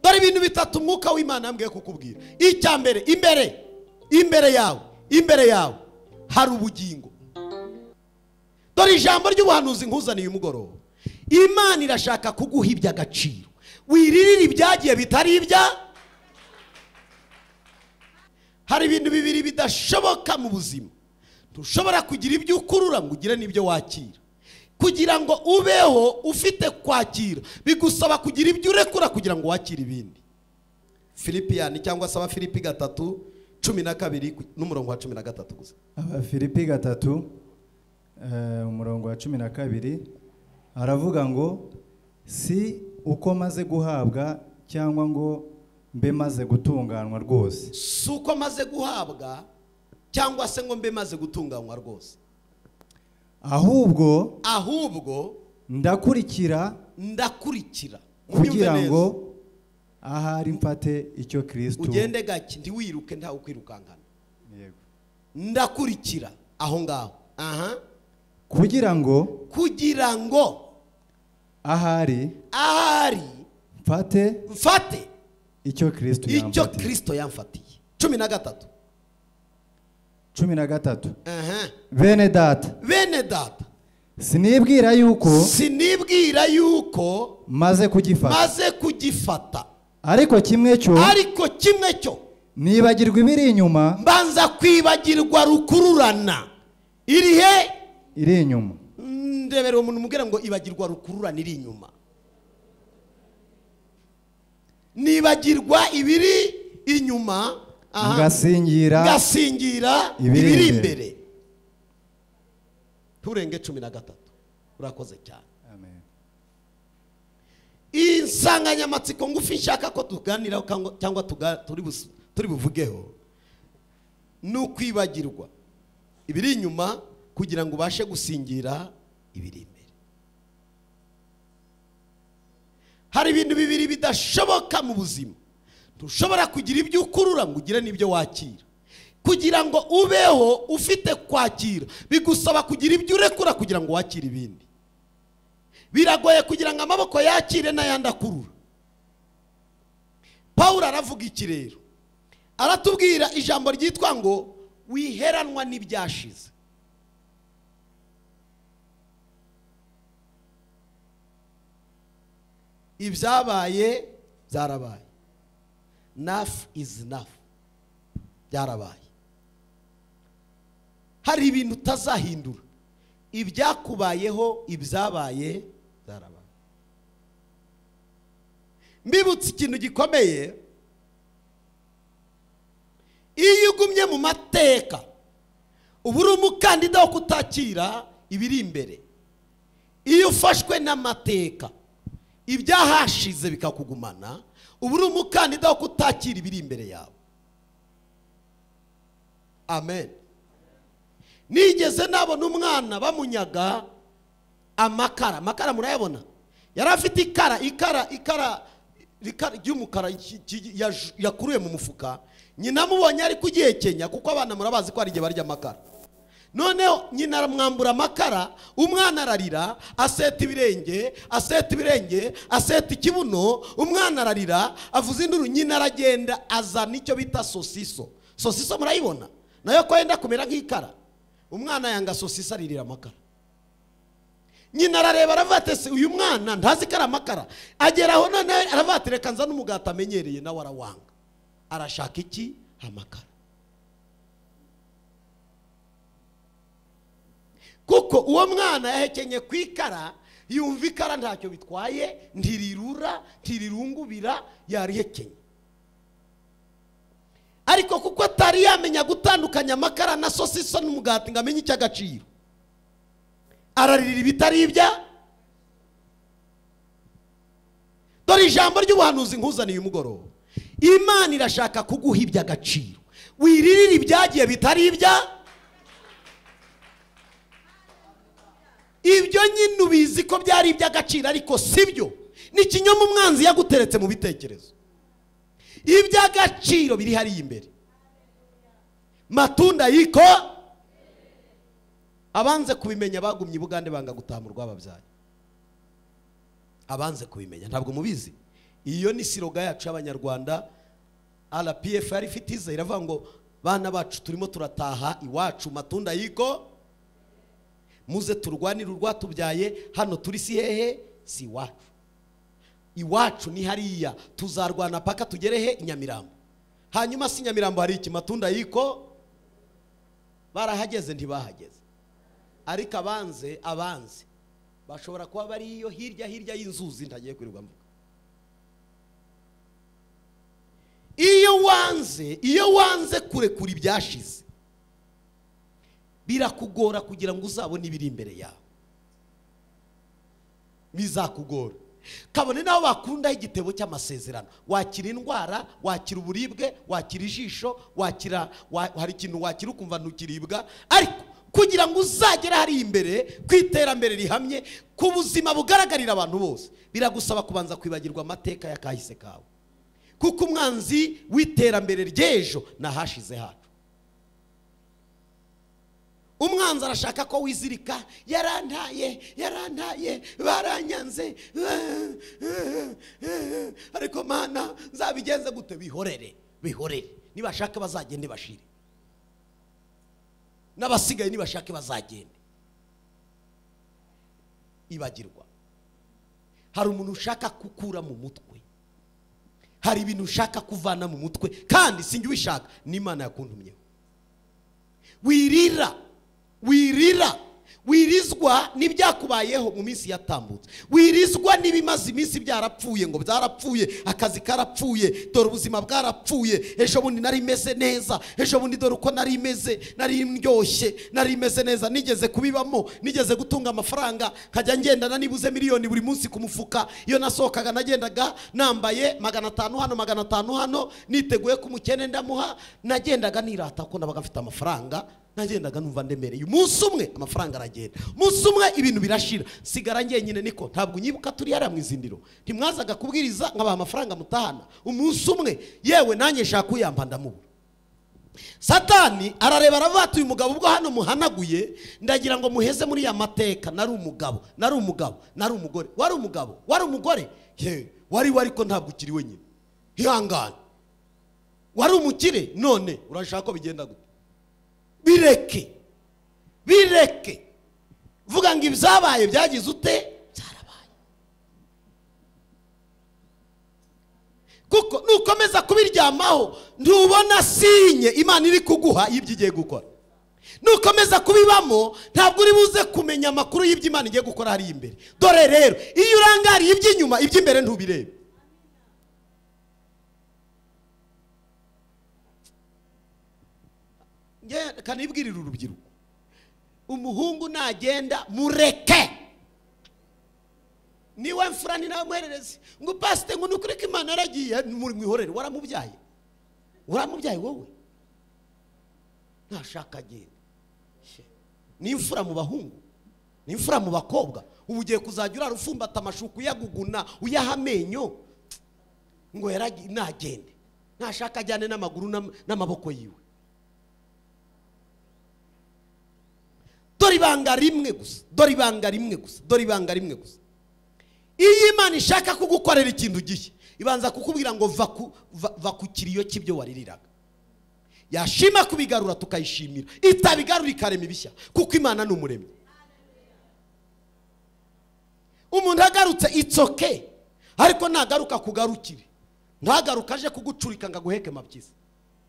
Dore ibintu bitatu umwuka w'Imana yambwiye kukubwira. Icya mbere, imbere yawe, imbere yawe hari ubugingo. Dore ijambo ry'ubuhanuzi nkuzaniye umugoroba. Imana irashaka kuguha iby'agaciro. Wiririra ibyagiye bitari ibya. Hari ibintu bibiri bidashoboka mu buzima. Ntushobora kugira ibyo ukurura ngo ugire n'ibyo wakira. Kugira ngo ubeho ufite kwakira bigusaba kugira ibyo urekura kugira ngo wakire ibindi. Filipiyani cyangwa se Abafilipi 3:12 n'umurongo wa 13 gusa. Abafilipi 3 umurongo wa 12 aravuga ngo si uko maze guhabwa cyangwa ngo mbe maze gutunganwa rwose. Si uko maze guhabwa cyangwa se ngo mbe maze gutunganywa rwose. Ahubwo ndakurikira kugira ngo ahari mfate icyo Kristo. Ugende gake ntiwiruke ntawe ukwirukankana. Yego. Ndakurikira aho ngaho. Aha. Kugira ngo ahari mfate icyo Kristo yamfatiye. Icyo Kristo yamfatiye. 13. 13. Aha. Bene data sinibwira yuko maze kugifata ariko kimwe cyo nibagirwa ibiri inyuma. Mbanza kwibagirwa rukururana iri he? Iri inyuma. Ndebera umuntu mubwira ngo ibagirwa rukururana iri inyuma. Nibagirwa ibiri inyuma, ngasingira ibiri imbere. Turenge 13. Urakoze cyane. Amen. Insanganyamatsiko ngufi nshaka ko tuganiraho cyangwa turi buvugeho ni ukwibagirwa ibiri inyuma kugira ngo ubashe gusingira ibiri imbere. Hari ibintu bibiri bidashoboka mu buzima. Ntushobora kugira ibyo ukurura ngo ugire n'ibyo wakira. Kugira ngo ubeho ufite kwakira bigusaba kugira ibyo urekura kugira ngo wakire ibindi. Biragoye kugira ngo amaboko yakire n'ayandi akurura. Pawulo aravuga iki rero? Aratubwira ijambo ryitwa ngo wiheranwa n'ibyashize. Ibyabaye byarabaye. Enough is enough. Byarabaye. Hari ibintu utazahindura. Ibyakubayeho ibyabaye byarabaye. Mbibutse ikintu gikomeye. Iyo ugumye mu mateka uba uri umukandida wo kutakira ibiri imbere. Iyo ufashwe n'amateka ibyahashize bikakugumana, uba uri umukandida wo kutakira ibiri imbere yawe. Amen. Nigeze nabona umwana bamunyaga amakara. Amakara murayabona? Yari afite ikara ry'umukara yakuruye mu mufuka. Nyina amubonye ari kugihekenya kuko abana murabazi ko ari igihe barya amakara. Noneho nyina aramwambura amakara, umwana ararira, aseta ibirenge, aseta ikibuno, umwana ararira, avuza induru. Nyina aragenda azana icyo bita sosiso. Sosiso murayibona? Nayo ko yenda kumera nk'ikara. Umwana yanga sosiso aririra amakara. Nyina arareba aravuga ati uyu mwana ntazi ko ari amakara. Agera aho none aravuga ati reka nzane umugati amenyereye, nawe arawanga. Arashaka iki? Amakara. Kuko uwo mwana yahekenye ku ikara, yumva ikara ntacyo bitwaye, ntirirura, ntirirungubira, yarihekenye. Ariko kuko atari yamenya gutandukanya amakara na sosiso n'umugati ngo amenye icy'agaciro, araririra ibitari ibya. Dore ijambo ry'ubuhanuzi nkuzaniye umugoroba. Imana irashaka kuguha iby'agaciro. Wiririra ibyagiye bitari ibya. Ibyo nyine ubizi ko byari iby'agaciro ariko sibyo. Ni ikinyoma umwanzi yaguteretse mu bitekerezo. Iby'agaciro biri hariya imbere. Matunda yiko abanze kubimenya bagumye i Bugande banga gutaha mu rwababyaye. Abanze kubimenya ntabwo mubizi. Iyo ni siroga yacu y'Abanyarwanda. RPF yari ifite iza iravuga ngo bana bacu turimo turataha iwacu, matunda yiko, muze turwanire urwatubyaye, hano turi si hehe? Si iwacu. Iwacu ni hariya, tuzarwana paka tugere he? I Nyamirambo. Hanyuma si Nyamirambo hari iki? Matunda yiko. Barahageze ntibahageze, ariko abanze bashobora kuba bari iyo hirya hirya y'inzuzi ntagiye kwirirwa mvuga. Iyo wanze kurekura ibyashize, birakugora kugira ngo uzabone ibiri imbere yawe, bizakugora. Kabone naho bakunda igitebo cy'amasezerano, wakira indwara, wakira uburibwe, wakira ijisho, wakira hari ikintu wakira ukumva ntukiribwa, ariko kugira ngo uzagere hari imbere ku iterambere rihamye, ku buzima bugaragarira abantu bose, biragusaba kubanza kwibagirwa amateka ya kahise kawe, kuko umwanzi w'iterambere ry'ejo nahashize hacu. Umwanzi arashaka ko wizirika, yarantaye, yarantaye, baranyanze, ariko Mana nzabigenze gute? Bihorere, bihorere, nibashaka bazagende bashire, n'abasigaye nibashaka bazagende. Ibagirwa. Hari umuntu ushaka kukura mu mutwe, hari ibintu ushaka kuvana mu mutwe, kandi sinjye ubishaka, n'Imana yakuntumyeho. Wirira, wirira, wirizwa n'ibyakubayeho mu minsi yatambutse, wirizwa n'ibimaze iminsi byarapfuye, ngo byarapfuye, akazi karapfuye, dore ubuzima bwarapfuye, ejo bundi nari meze neza, ejo bundi dore uko nari meze, nari ndyoshye, nari meze neza, nigeze kubibamo, nigeze gutunga amafaranga, nkajya ngendana nibuze miliyoni buri munsi ku mufuka. Iyo nasohokaga nagendaga nambaye 500 hano, 500 hano, niteguye ko umukene ndamuha, nagendaga nirata ko nabaga mfite amafaranga, nagendaga numva ndemereye. Umunsi umwe amafaranga aragenda, umunsi umwe ibintu birashira, sigara njyenyine. Niko ntabwo unyibuka turi hariya mu izindiro, ntimwazaga kubwiriza nkabaha amafaranga mutahana. Umunsi umwe yewe nanjye nshaka kuyamba ndamubura. Satani arareba aravuga ati uyu mugabo ubwo hano muhanaguye, ndagira ngo muheze muri ya mateka, nari umugabo, nari umugabo, nari umugore, wari umugabo, wari umugore, ye wari wari ko ntabwo ukiri wenyine, ihangane, wari umukire none urashaka ko bigenda gute? Bireke, bireke. Vuga ngo ibyabaye byagize ute? Byarabaye. Kuko nukomeza kubiryamaho ntubona sinye Imana iri kuguha y'ibyo igiye gukora. Nukomeza kubibamo ntabwo uri buze kumenya amakuru y'ibyo Imana igiye gukora hari imbere. Dore rero iyo urangariye iby'inyuma, iby'imbere ntubirebe. Kanibwirira urubyiruko, umuhungu nagenda mureke, niwe mfura ni nawe muherereze, ngo pasite ngo nukureke Imana yaragiye, mwihorere. Waramubyaye, waramubyaye wowe, ntashaka agenda. Ni imfura mu bahungu, ni imfura mu bakobwa. Ubu ugiye kuzajya urara ufumbata amashuka uyaguguna uyaha amenyo ngo yaragiye, nagende, ntashaka ajyane n'amaguru n'amaboko yiwe. Dore ibanga rimwe gusa, dore ibanga rimwe gusa, dore ibanga rimwe gusa. Iyo Imana ishaka kugukorera ikintu gishya, ibanza kukubwira ngo va ku kiriyo cy'ibyo waririraga. Yashima kubigarura tukayishimira, itabigarura ikarema ibishya, kuko Imana ni umuremyi. Umuntu agarutse it's okay, ariko nagaruka kugarukire, ntagaruka aje kugucurika ngo aguheke mabyiza.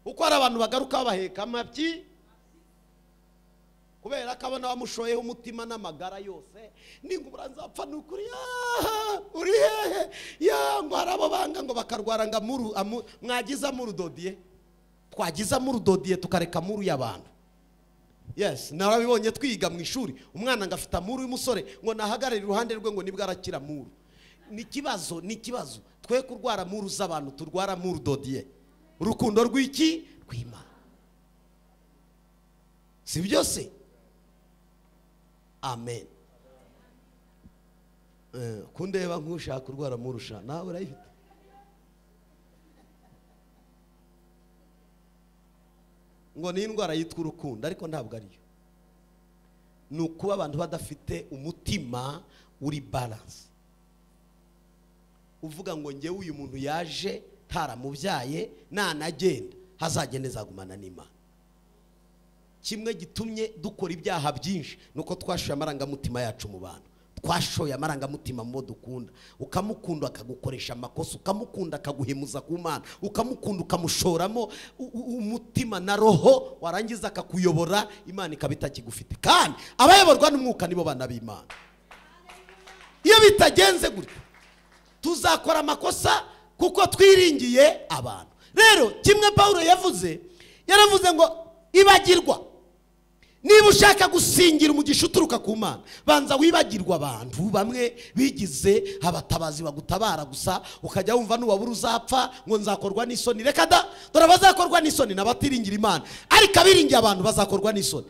Uko hari abantu bagaruka babaheka mabyi, kubera ko abona bamushoyeho umutima n'amagara yose, ningubura nzapfa nukuri, uri hehe ya ngo harabo banga ngo bakarwara ngo amuru mwagiza amurudodiye, twagiza amurudodiye tukareka amuru y'abantu. Yes, narabibonye twiga mu ishuri, umwana ngo afite amuru y'umusore ngo nahagarare iruhande rwe ngo nibwo arakira amuru. Ni kibazo, ni kibazo. Twe kurwara amuru z'abantu, turwara amurudodiye. Urukundo rw'iki? Rw'Imana. Si byose? Amen. Kundeba nk'ushaka kurwara murusha nawe urayifite. Ngo ni indwara yitwa urukundo, ariko ntabwo ariyo. Ni ukuba abantu badafite umutima uri balance. Uvuga ngo njyewe uyu muntu yaje ntaramubyaye nanagenda hazagende zagumana n'Imana. Kimwe gitumye dukora ibyaha byinshi nuko twashoye amarangamutima yacu mu bantu. Twashoye amarangamutima mu dukunda. Ukamukunda akagukoresha amakosa, ukamukunda akaguhemuza ku Mana, ukamukunda ukamushoramo umutima na roho, warangiza akakuyobora, Imana ikaba itakigufite. Kandi abayoborwa n'umwuka nibo bana b'Imana. Iyo bitagenze gutyo tuzakora amakosa kuko twiringiye abantu. Rero kimwe Paulo yavuze, yaravuze ngo ibagirwa. Niba ushaka gusingira umugisha uturuka ku Mana, banza wibagirwa abantu bamwe bigize abatabazi bagutabara gusa, ukajya wumva nuwabura uzapfa ngo nzakorwa n'isoni. Reka da, dore abazakorwa n'isoni nabatiringira Imana, ariko abiringiye abantu bazakorwa n'isoni.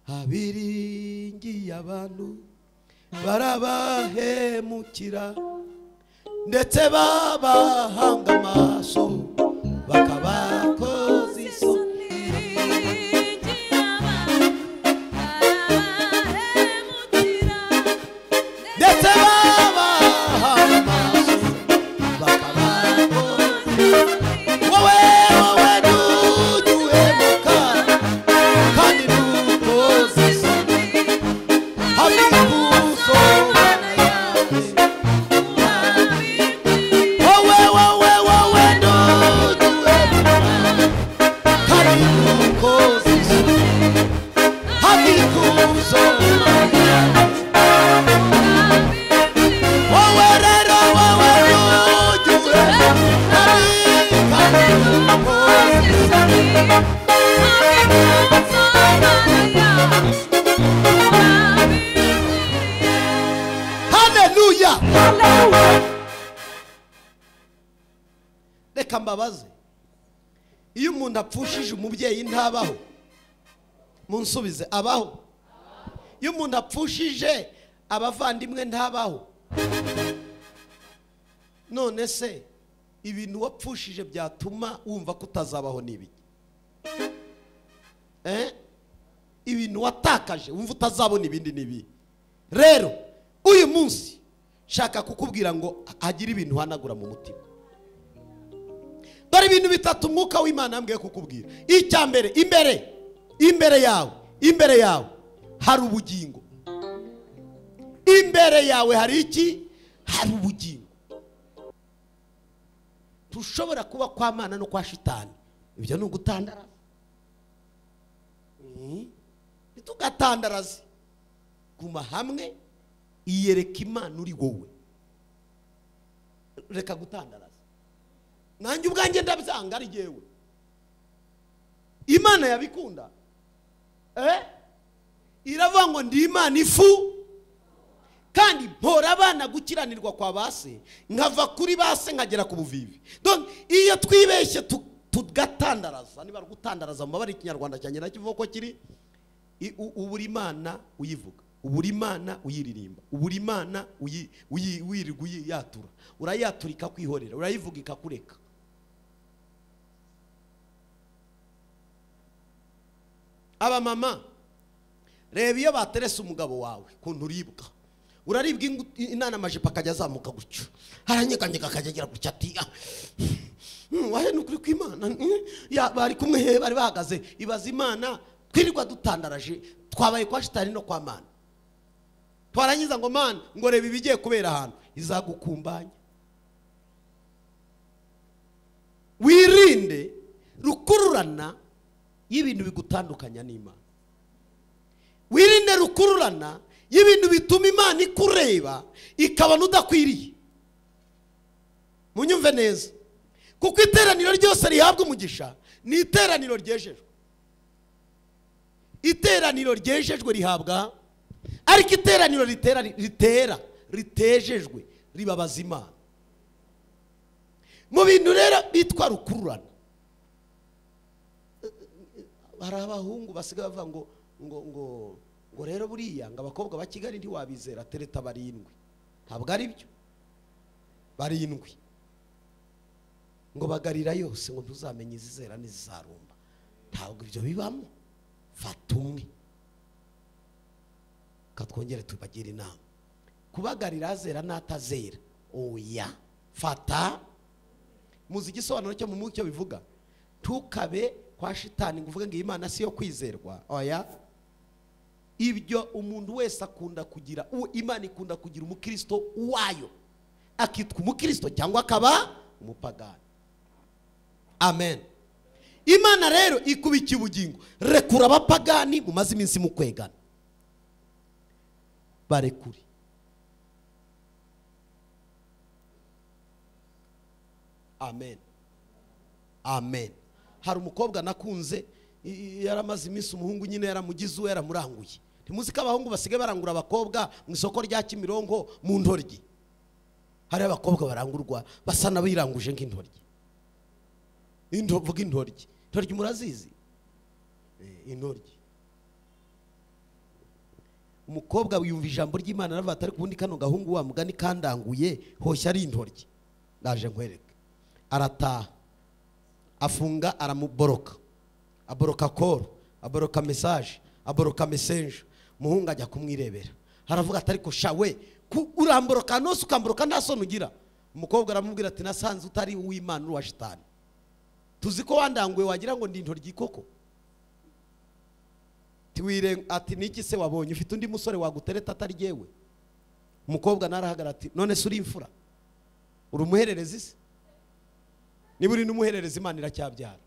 Abiringiye abantu barabahemukira, ndetse babahanga amaso bakabakoza isoni. Ndetse babahanga amaso bakabakoza isoni. Wowe wowe ntuduhemuka kandi ntukoze isoni, hamikuzo yawe. Wowe wowe wowe ntuduhemuka kandi ntukoze isoni, hamikuzo yawe. Wowe rero wowe ntuduhemuka kandi ntukoze isoni. Haleluya. Reka mbabaze, iyo umuntu apfushije umubyeyi ntabaho? Munsubize, abaho? Iyo umuntu apfushije abavandimwe ntabaho? None se ibintu wapfushije byatuma wumva ko utazabaho n'ibiki? Ibintu watakaje wumva utazabona ibindi n'ibi. Rero uyu munsi shaka kukubwira ngo hagire ibintu uhanagura mu mutima. Dore ibintu bitatu umwuka w'Imana yambwiye kukubwira. Icya mbere, imbere yawe, imbere yawe hari ubugingo. Imbere yawe hari iki? Hari ubugingo. Tushobora kuba kwa Mana no kwa shitani. Ibyo ni ugutandaraza. Ntitugatandaraze. Guma hamwe, iyereka Imana uri wowe. Reka gutandaraza. Nanjye ubwanjye ndabyanga ari jewe. Imana yabikunda. Iravuga ngo ndi Imana ifu, kandi mpora abana gukiranirwa kwa base, nkava kuri base nkagera ku buvivi. Donc iyo twibeshye tugatandaraza, niba gutandaraza mu mabara ikinyarwanda cyanjye nakivuga ko kiri, ubura Imana uyivuga, ubura Imana uyiririmba, ubura Imana uyirirwa uyiyatura, urayaturika kwihorera, urayivuga ikakureka. Aba mama, reba iyo baterese umugabo wawe kuntu uribwa, uraribwa inana amajipo akajya azamuka gutyo, aranyeganyega akajya agira gutya ati wahe nukuri kw'Imana, bari kumwe he bari bahagaze. Ibaza Imana twirirwa dutandaraje, twabaye kwa shitani no kwa Mana. Twarangiza ngo Mana ngo reba ibigiye kubera ahantu, izagukumbanya. Wirinde rukururana y'ibintu bigutandukanya n'Imana. Wirinde rukururana y'ibintu bituma Imana ikureba ikabona udakwiriye. Munyumve neza, kuko iteraniro ryose rihabwa umugisha ni iteraniro ryejejwe. Iteraniro ryejejwe rihabwa, ariko iteraniro ritera ritejejwe ribabaza Imana. Mu bintu rero bitwa rukururana, hari abahungu basigaye bavuga ngo ngo ngo ngo rero buriya ngo abakobwa ba Kigali ntiwabizera, tereta barindwi. Ntabwo ari byo, barindwi ngo bagarira yose ngo ntuzamenye izizera n'izizarumba. Ntabwo ibyo bibamo. Fata umwe. Katwongere tubagire inama. Kubagarira azera n'atazera. Oya. Fata. Muzi igisobanuro cyo mu mucyo bivuga. Tukabe kwa shitani ngo uvuge ngo Imana si yo kwizerwa. Oya. Ibyo umuntu wese akunda kugira, Imana ikunda kugira umukristo wayo. Akitwa umukristo cyangwa akaba umupagani. Amen. Imana rero ikubiki ubugingo. Rekura abapagani mumaze iminsi mukwegana. Barekure. Amen. Amen. Hari umukobwa nakunze yaramaze iminsi umuhungu nyine yaramugize uwe yaramuranguye. Ntimuzi ko abahungu basigaye barangura abakobwa mu isoko rya Kimironko mu ntoryi. Hari abakobwa barangurwa basa n'abiranguje nk'intoryi. Vuga intoryi. Intoryi murazizi? Intoryi. Umukobwa wiyumva ijambo ry'Imana aravuga ati ariko ubundi kano gahungu wa mugani kandanguye hoshya ari intoryi. Ndaje nkwereke. Arataha. Afunga aramuboroka. Aboroka call, aboroka message, aboroka messenger. Muhungu ajya kumwirebera. Aravuga ati ariko shawe uramboroka nose ukamboroka nta soni ugira. Umukobwa aramubwira ati nasanze utari uw'Imana uri wa shitani. Tuzi ko wandanguye wagira ngo ndi intoryi koko. Tiwire ati niki se wabonye ufite undi musore wagutereta atari yewe. Umukobwa narahagara ati none se uri imfura? Uri umuhererezi se? Niba uri n'umuhererezi Imana iracyabyara.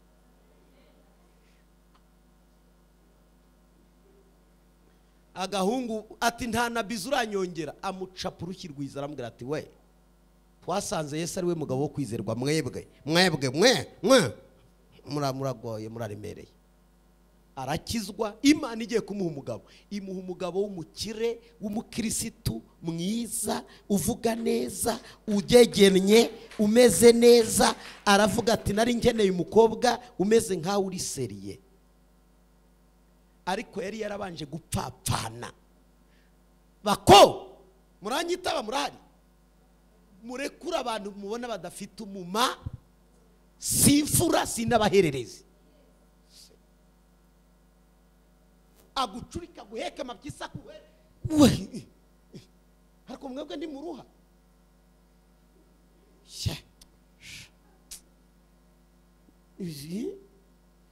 Agahungu ati nta na bizu uranyongera, amucapa urushyi rwiza aramubwira ati we twasanze Yesu ari we mugabo wo kwizerwa, mwebwe mwebwe mwe mwe muragoye muraremereye. Arakizwa. Imana igiye kumuha umugabo, imuha umugabo w'umukire w'umukirisitu mwiza, uvuga neza, ugegennye, umeze neza. Aravuga ati nari nkeneye umukobwa umeze nkawe uri seriye. Ariko yari yarabanje gupfapfana. Bako muranyitaba murahari, murekura abantu mubona badafite umuma, simfura sinabahererezi. Agucurika guheka amabyisa kuwe. Ariko mwebwe ndi muruha.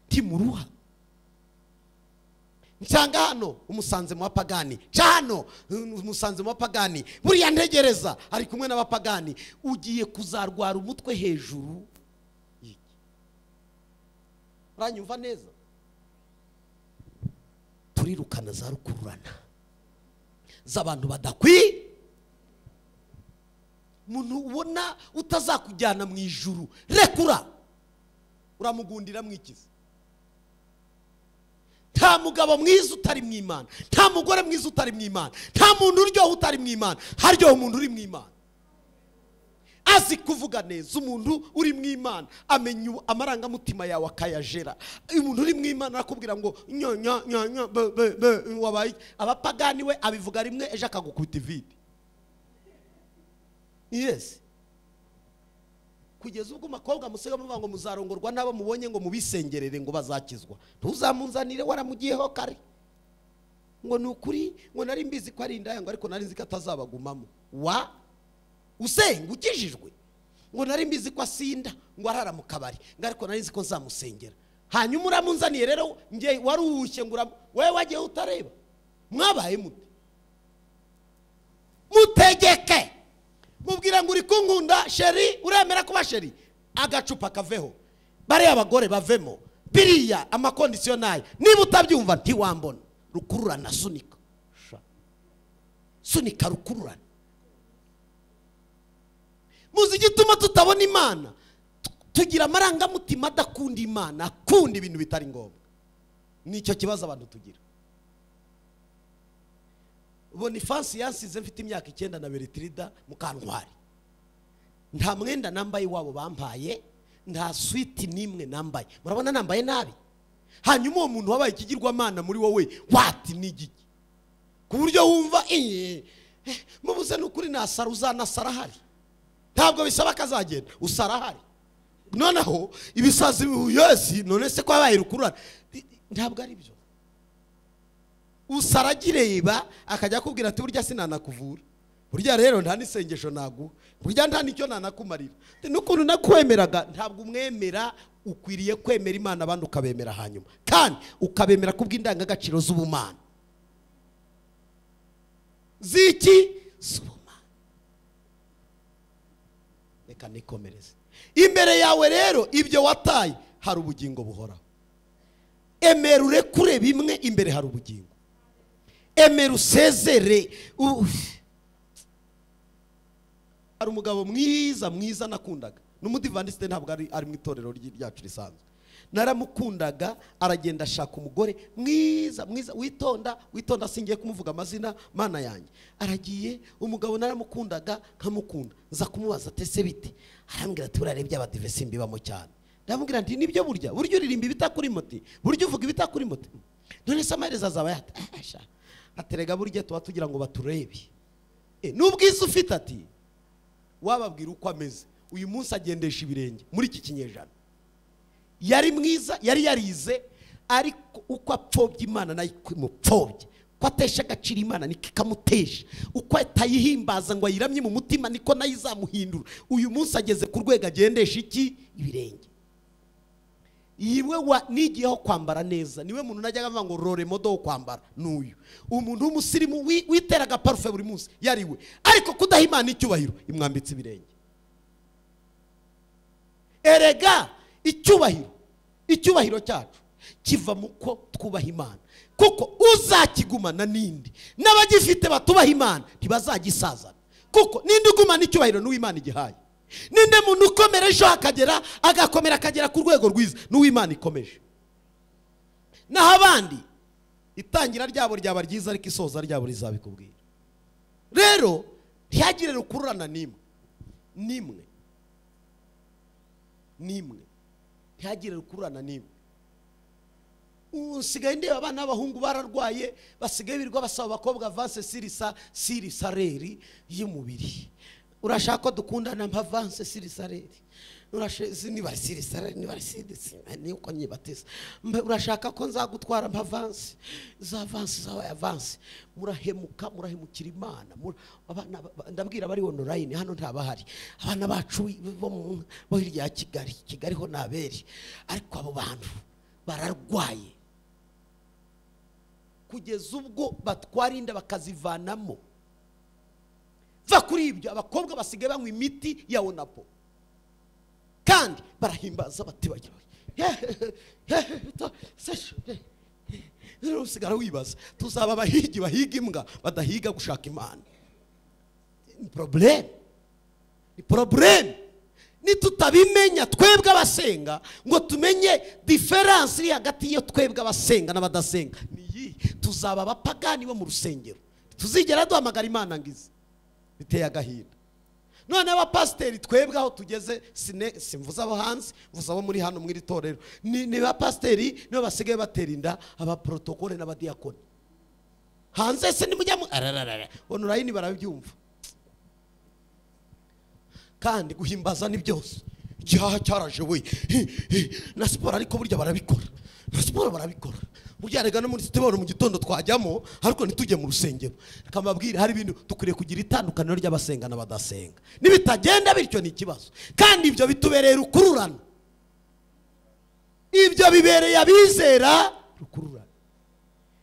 Ndi muruha. Nsanga hano umusanze mu bapagani, cano umusanze mu bapagani, buriya ntegereza ari kumwe n'abapagani. Ugiye kuzarwara umutwe hejuru. Uranyumva neza? Turirukana za rukururana z'abantu badakwi. Umuntu ubona utazakujyana mu ijuru, rekura. Uramugundira mwikize. Nta mugabo mwiza utari mu Imana, nta mugore mwiza utari mu Imana, nta muntu uryoha utari mu Imana. Haryoha umuntu uri mu Imana, azi kuvuga neza. Umuntu uri mu Imana amenya amarangamutima yawe akayajera. Umuntu uri mu Imana arakubwira ngo nyo nyo nyo nyo be be be wabaye. Abapagani we abivuga rimwe ejo akagukubita ivide. Yes. Kugeza ubwo makobwa musiga muvuga ngo muzarongorwa nabo mubonye ngo mubisengerere ngo bazakizwa. Ntuzamunzanire waramugiyeho kare. Ngo nukuri ngo nari mbizi ko ari indaya ngo ariko nari nzi ko atazabagumamo. Wa usenga ukijijwe. Ngo nari mbizi ko asinda ngo arara mu kabari ngo ariko nari nzi ko nzamusengera. Hanyuma uramunzaniye rero nge waruhushye ngo wewe wagiye utareba. Mwabaye mute? Mutegeke. Mubwira ngo uri kunkunda sheri, uremera kuba sheri. Agacupa kaveho, bariya abagore bavemo, biriya amakondisiyo nayo. Niba utabyumva ntiwambona. Rukururana sunika. Sunika rukururana. Muzi igituma tutabona Imana? Tugira amarangamutima adakunda Imana, akunda ibintu bitari ngombwa. Nicyo kibazo abantu tugira. Boniface yansize mfite imyaka 9 na Bertrida Mukantwari. Nta mwenda nambaye wabo bampaye, nta sweet nimwe nambaye. Murabona nambaye nabi. Hanyuma uwo muntu wabaye ikigirwamana muri wowe wati nigiki? Ku buryo wumva mubuze n'ukuri nasara uzanasara hari. Ntabwo bisaba kazagenda, usara hari. Noneho ibisazi yesi none se kwabaye rukururana. Ntabwo ari byo. Usaragireba akajya kubwira ati burya sinanakuvura. Burya rero nta n'isengesho naguha, burya nta n'icyo nanakumarira. N'ukuntu nakwemeraga ntabwo umwemera, ukwiriye kwemera Imana abandi ukabemera hanyuma, kandi ukabemera kubw'indangagaciro z'ubumana. Ziki? Z'ubumana. Reka nikomereze. Imbere yawe rero ibyo wataye hari ubugingo buhoraho. Emera urekure bimwe, imbere hari ubugingo. Emera usezere. Hari umugabo mwiza mwiza nakundaga, n'umudivandiste ntabwo ari mu itorero ryacu risanzwe. Naramukundaga, aragenda ashaka umugore mwiza mwiza witonda witonda, singiye kumuvuga amazina, mana yanjye. Aragiye umugabo naramukundaga nkamukunda, nza kumubaza tese bite, arambwira ati urarebye abadive simbibamo cyane. Ndamubwira nti nibyo burya, burya uririmba ibitakuri moti, burya uvuga ibitakuri moti, none se amaherezo azaba yata? Aterega burya tuba tugira ngo baturebe. N'ubwiza ufite ati wababwira uko ameze. Uyu munsi agendesha ibirenge muri iki kinyejana. Yari mwiza, yari yarize, ariko uko apfobye Imana nayo imupfobye, uko atesha agaciro Imana niko ikamutesha, uko atayihimbaza ngo ayiramye mu mutima niko nayo izamuhindura. Uyu munsi ageze ku rwego agendesha iki? Ibirenge. Yiwe nigiyeho kwambara neza, niwe muntu najyaga avuga ngo rore modo wo kwambara n'uyu. Umuntu w'umusirimu witeraga parufe buri munsi yariwe, ariko kudaha Imana icyubahiro imwambitse ibirenge. Erega icyubahiro, icyubahiro cyacu kiva mu ko twubaha Imana, kuko uzakigumana nindi n'abagifite batubaha Imana ntibazagisazana, kuko nindi ugumana icyubahiro n'uw'Imana igihaye. Ninde muntu ukomera ejo akagera agakomera akagera ku rwego rwiza n'uw'Imana ikomeje. Naho abandi itangira ryabo ryaba ryiza ariko isoza ryabo rizabikubwira. Rero ntihagire rukururana nimwe nimwe nimwe, ntihagire rukururana nimwe. Usigaye ndeba abana b'abahungu bararwaye, basigaye birirwa basaba abakobwa avance sirisa sirisareri y'umubiri. Urashaka ko dukundana mpa avance sirisareri, niba sirisareri niba sidisi niko nyibateza, urashaka ko nzagutwara mpa avance, za avance zabaye avance. Murahemuka, murahemukira Imana. Abana ndabwira bari online hano ntabahari, abana bacu bo hirya ya Kigali, Kigali ho naberi, ariko abo bantu bararwaye kugeza ubwo batwara inda bakazivanamo. Va kuri ibyo abakobwa basigaye banywa imiti ya onapo kandi barahimbaza bati bagira usigara wibaza tuzaba abahigi bahiga imbwa badahiga gushaka Imana. Ni problème, ni problème. Nitutabimenya twebwe abasenga ngo tumenye difference iri hagati yo twebwe abasenga n'abadasenga ni iyi, tuzaba abapagani bo mu rusengero, tuzigera duhamagara Imana ngize. Biteye agahinda. None abapasiteri twebwe aho tugeze, simvuze abo hanze, mvuze abo muri hano muri torero, ni bapasiteri nibo basigaye batera inda abaprotokole n'abadiakoni. Hanze se nimujya mu arararara online barabyumva. Kandi guhimbaza ni byose, igihaha cyaraje we na siporo, ariko burya barabikora, na siporo barabikora. Burya rega no muri siporo mu gitondo twajyamo ariko ntitujye mu rusengero. Kamabwira hari ibintu dukwiriye kugira itandukaniro ry'abasenga n'abadasenga. Nibitagenda bityo ni ikibazo, kandi ibyo bitubereye rukururana, ibyo bibereye abizera rukururana.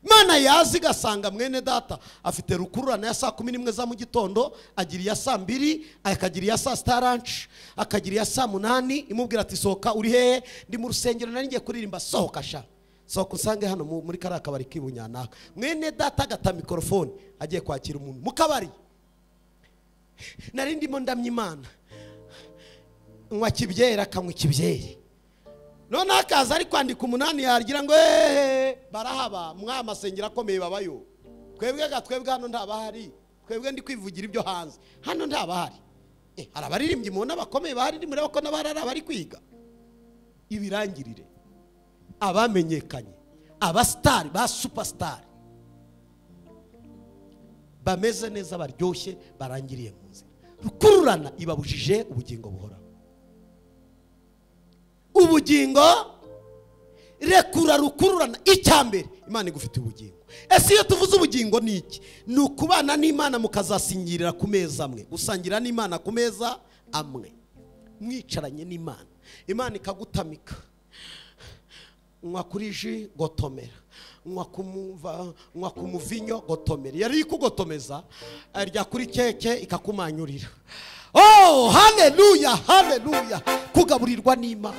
Imana yazi igasanga mwene data afite rukururana ya saa 11 za mu gitondo, agira iya saa 2, akagira iya saa sita lunch, akagira iya saa 8, imubwira ati sohoka uri hehe? Ndi mu rusengero nari ngiye kuririmba. Sohoka sha, sohoka usange hano muri kariya kabari k'ibunyanaka. Mwene data agata mikorofone agiye kwakira umuntu mu kabari. Nari ndimo ndamya Imana, nywa kibyera akanywa ikibyeri, none akaza ari kwandika 8 yagira ngo barahaba mwa masengero akomeye babayo. Twebwe ga twebwe hano ntabahari, twebwe ndi kwivugira ibyo hanze, hano ntabahari. Hari abaririmbyi mubona bakomeye bahari, ndi mureba ko n'abarara bari kwiga. Ibirangirire abamenyekanye, abasitari ba superstar bameze neza baryoshye barangiriye mu nzira. Rukururana ibabujije ubugingo buhoraho. Ubugingo Rekura rukururana. Icyambere Imana igufitiye ubugingo. Ese iyo tuvuze ubugingo ni iki? Ni ukubana n'Imana mukazasingirira ku meza amwe, gusangira n'Imana ku meza amwe, mwicaranye n'Imana. Imana ikagutamika, nywa kuri ji gotomera, nywa ku muvinyo gotomera. Yari ikugotomeza, arya kuri keke ikakumanyurira. Oh, haleluya, haleluya. Kugaburirwa n'Imana,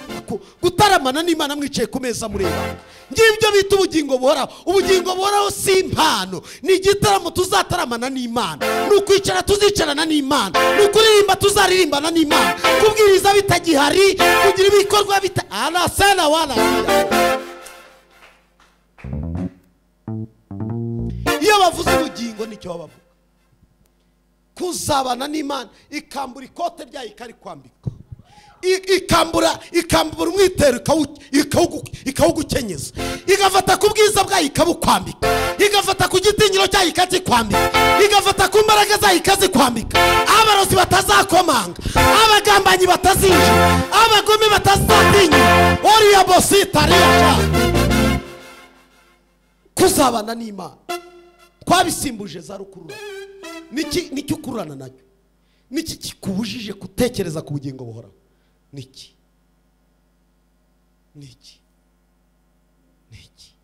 gutaramana n'Imana mwicaye ku meza mureba. Ngibyo bita ubugingo buhoraho. Ubugingo buhoraho si impano, ni igitaramo tuzataramana n'Imana, ni ukwicara tuzicarana n'Imana, ni ukuririmba tuzaririmbana n'Imana, kubwiriza bitagihari, kugira ibikorwa bita arasana wala. Iyo bavuze ubugingo nicyo bavuga. Kuzabana n'Imana, ikambura ikote ryayo ikarikwambika, ikambura umwitero ikawugukenyeza, igafata ku bwiza bwayo ikabukwambika, igafata ku gitinyiro cyayo ikakikwambika, igafata ku mbaraga zayo ikazikwambika. Abarozi batazakomanga, abagambanyi batazinjira, abagome batazatinya, oriya bositariya. Kuzabana n'Imana twabisimbuje za rukururana. Niki ukururana nacyo? Niki kikubujije gutekereza ku bugingo buhoraho? Niki? Niki? Niki?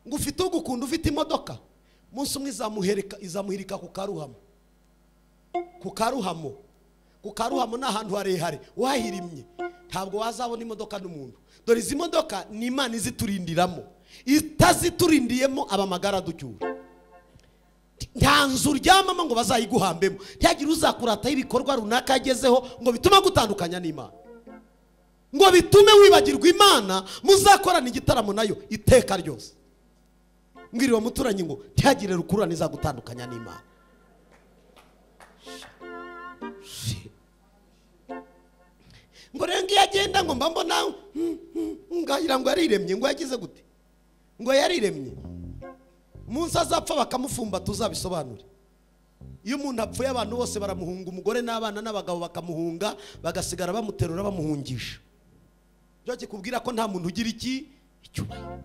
Ngo ufite ugukunda, ufite imodoka, umunsi umwe izamuhirika ku karuhamo. Ku karuhamo. Ku karuhamo ni ahantu harehare, wahirimye. Ntabwo wazabona imodoka n'umuntu. Dore izi modoka ni Imana iziturindiramo. Itaziturindiyemo abamagara ducyura. Nta nzu uryamamo ngo bazayiguhambemo, ntihagire uzakurataho ibikorwa runaka yagezeho ngo bitume gutandukanya n'Imana, ngo bitume wibagirwa Imana muzakorana igitaramo nayo iteka ryose. Mbwira uwo muturanyi ngo ntihagire rukururana izagutandukanya n'Imana. Ngo rero ngiyo agenda ngo mba mbona ngagira ngo yariremye, ngo yagize gute? Ngo yariremye. Umunsi azapfa bakamufumba tuzabisobanure. Iyo umuntu apfuye abantu bose baramuhunga, umugore n'abana n'abagabo bakamuhunga, bagasigara bamuterura bamuhungisha. Byo kikubwira ko nta muntu ugira iki icyubahiro.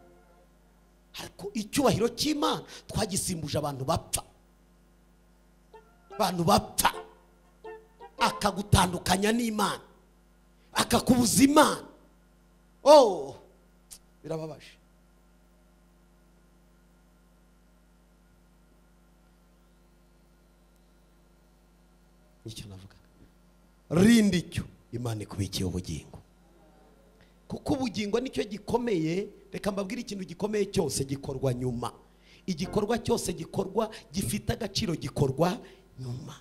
Ariko icyubahiro cy'Imana twagisimbuje abantu bapfa. Abantu bapfa akagutandukanya n'Imana, akakubuza Imana. Oh, birababaje. Nicyo navuga. Rinda icyo Imana ikubikiye ubugingo. Kuko ubugingo nicyo gikomeye. Reka mbabwire ikintu gikomeye cyose gikorwa nyuma. Igikorwa cyose gikorwa gifite agaciro gikorwa nyuma.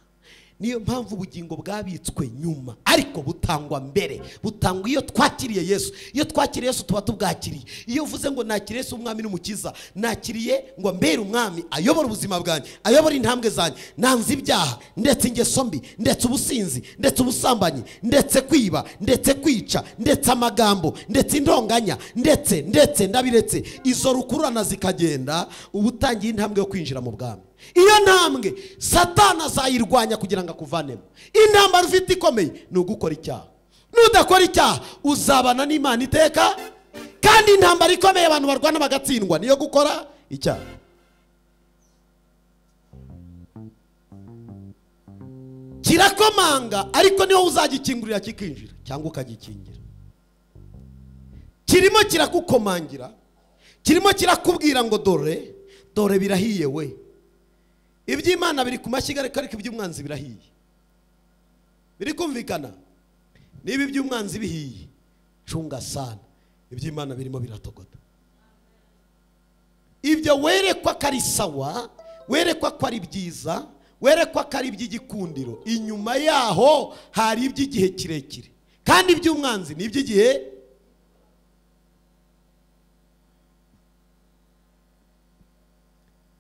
Niyo mpamvu ubugingo bwabitswe nyuma, ariko butangwa mbere. Butangwa iyo twakiriye Yesu. Iyo twakiriye Yesu tuba tubwakiriye. Iyo uvuze ngo nakiriye Yesu umwami n'umukiza, nakiriye ngo mbere umwami ayobora ubuzima bwanjye, ayobora intambwe zanjye, nanze ibyaha, ndetse ingeso mbi, ndetse ubusinzi, ndetse ubusambanyi, ndetse kwiba, ndetse kwica, ndetse amagambo, ndetse indonganya, ndetse ndabiretse. Izo rukururana zikagenda, ubutangiye intambwe yo kwinjira mu bwami. Iyo ntambwe Satana azayirwanya kugira ngo akuvanemo. Intambara ufite ikomeye ni ugukora icyaha. Nudakora icyaha uzabana n'Imana iteka. Kandi intambara ikomeye abantu barwana bagatsindwa niyo gukora icyaha. Kirakomanga ariko niho uzagikingurira kikinjira cyangwa ukagikingira. Kirimo kirakukomangira, kirimo kirakubwira ngo dore dore birahiye we. Iby'Imana biri ku mashyiga ariko iby'umwanzi birahiye. Biri kumvikana? Niba iby'umwanzi bihiye, cunga sana, iby'Imana birimo biratogota. Ibyo werekwa ko ari sawa, werekwa ko ari byiza, werekwa ko ari iby'igikundiro, inyuma yaho hari iby'igihe kirekire. Kandi iby'umwanzi ni iby'igihe.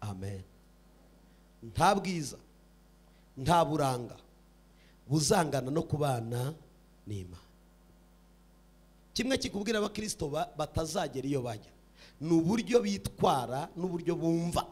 Amen. Nta bwiza, nta buranga buzangana no kubana n'Imana. Kimwe kikubwira abakristo batazagera iyo bajya ni uburyo bitwara n'uburyo bumva.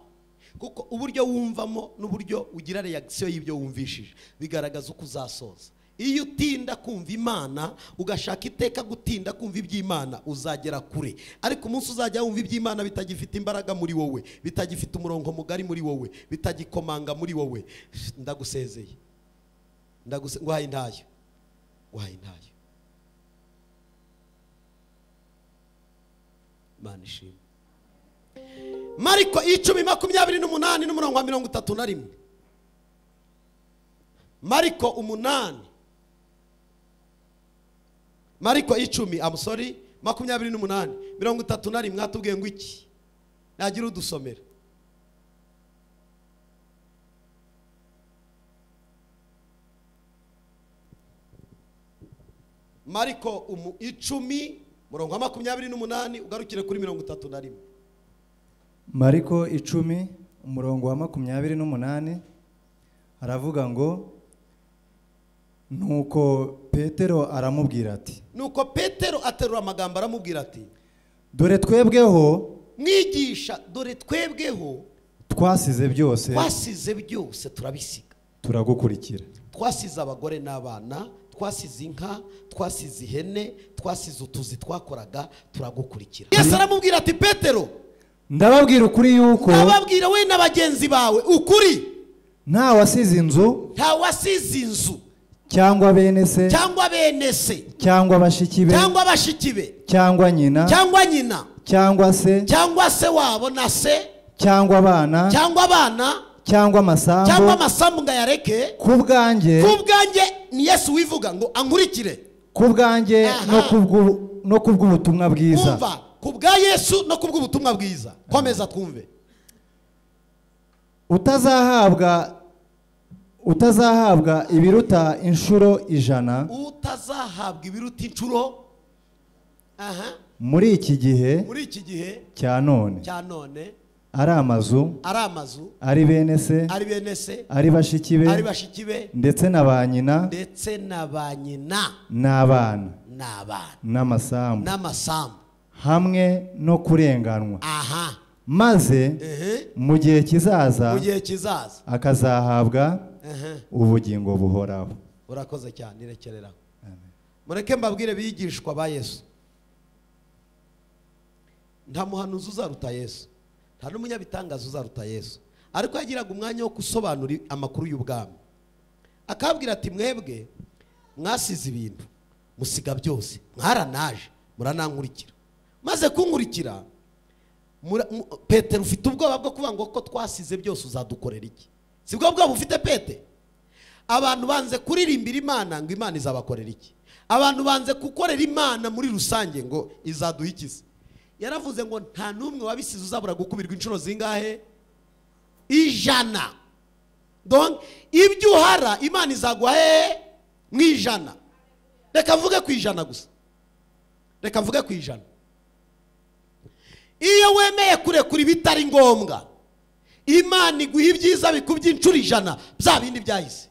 Kuko uburyo wumvamo n'uburyo ugira reaction y'ibyo wumvishije bigaragaza uko uzasoza. Iyo utinda kumva Imana, ugashaka iteka gutinda kumva iby'Imana, uzagera kure. Ariko umunsi uzajya wumva iby'Imana bitagifite imbaraga muri wowe, bitagifite umurongo mugari muri wowe, bitagikomanga muri wowe, ndagusezeye, nguhaye intayo, nguhaye intayo. Imana ishimwe. Mariko 10:28 n'umurongo wa 31. Mariko 8, Mariko 10, I'm sorry, 28, 31. Mwatubwiye ngo iki? Nagira udusomera. Mariko 10 murongo wa 28 ugarukire kuri 31. Mariko 10 umurongo wa 28 aravuga ngo nuko Petero aramubwira ati, nuko Petero aterura amagambo aramubwira ati, dore twebweho mwigisha, dore twebweho twasize byose, twasize byose turabisiga turagukurikira. Twasize abagore n'abana, twasize inka, twasize ihene, twasize utuzi twakoraga, turagukurikira. Yesu aramubwira ati, Petero, ndababwira ukuri yuko, ndababwira we n'abagenzi bawe ukuri, nta wasize inzu, nta wasize inzu cyangwa bene se, cyangwa bene se, cyangwa bashiki be, cyangwa bashiki be, cyangwa nyina, cyangwa nyina, cyangwa se, cyangwa se wabo na se, cyangwa abana, cyangwa abana, cyangwa amasambu, cyangwa amasambu ngayareke kubwanjye, kubwanjye. Ni Yesu wivuga ngo ankurikire kubwanjye no kubw'ubutumwa bwiza. Umva, kubwa Yesu no kubw'ubutumwa bwiza. Komeza twumve. Utazahabwa ibiruta inshuro 100, utazahabwa ibiruta inshuro, aha, muri iki gihe, muri iki gihe cya none, cya none, ari amazu, ari amazu, ari bene se, ari bene se, ari bashiki be, ari bashiki be, ndetse na ba nyina, ndetse na ba nyina, n'abana, n'abana, n'amasambu, n'amasambu, hamwe no kurenganwa. Aha. Maze mu gihe kizaza, mu gihe kizaza, akazahabwa ubugingo buhoraho. Urakoze cyane, irekerera. Mureke mbabwire bigishwa ba Yesu, nta muhanuzi uzaruta Yesu, nta n'umunyabitangaza uzaruta Yesu. Ariko yagiraga umwanya wo gusobanura amakuru y'ubwami, akabwira ati, mwebwe mwasize ibintu musiga byose, mwaranaje muranankurikira, maze kunkurikira Petero ufite ubwoba bwo kuvuga ngo ko twasize byose uzadukorera iki? Si bwo bwoba ufite Pete? Abantu banze kuririmbira Imana ngo Imana izabakorera iki? Abantu banze gukorera Imana muri rusange ngo izaduha iki? Yaravuze ngo nta n'umwe wabisize uzabura gukubirwa inshuro zingahe? 100. Donc ibyo uhara Imana izaguha mu 100. Reka mvuge ku 100 gusa. Reka mvuge ku 100. Iyo wemeye kurekura ibitari ngombwa, Imana iguha ibyiza bikubye inshuro 100 bya bindi byahise.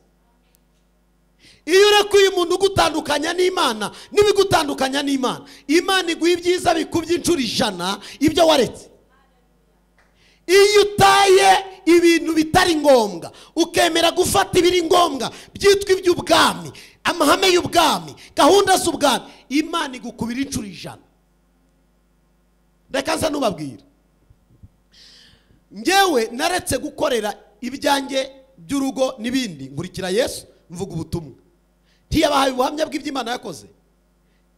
Iyo urekuye umuntu ugutandukanya n'Imana n'ibigutandukanya n'Imana, Imana iguha ibyiza bikubye inshuro 100 ibyo waretse. Iyo utaye ibintu bitari ngombwa ukemera gufata ibiri ngombwa byitwa iby'ubwami, amahame y'ubwami, gahunda z'ubwami, Imana igukubira inshuro 100. Reka nza nubabwira, ngewe naretse gukorera ibyanjye by'urugo n'ibindi, nkurikira Yesu mvuga ubutumwa. Ntiyabahaye ubuhamya bw'iby'Imana yakoze.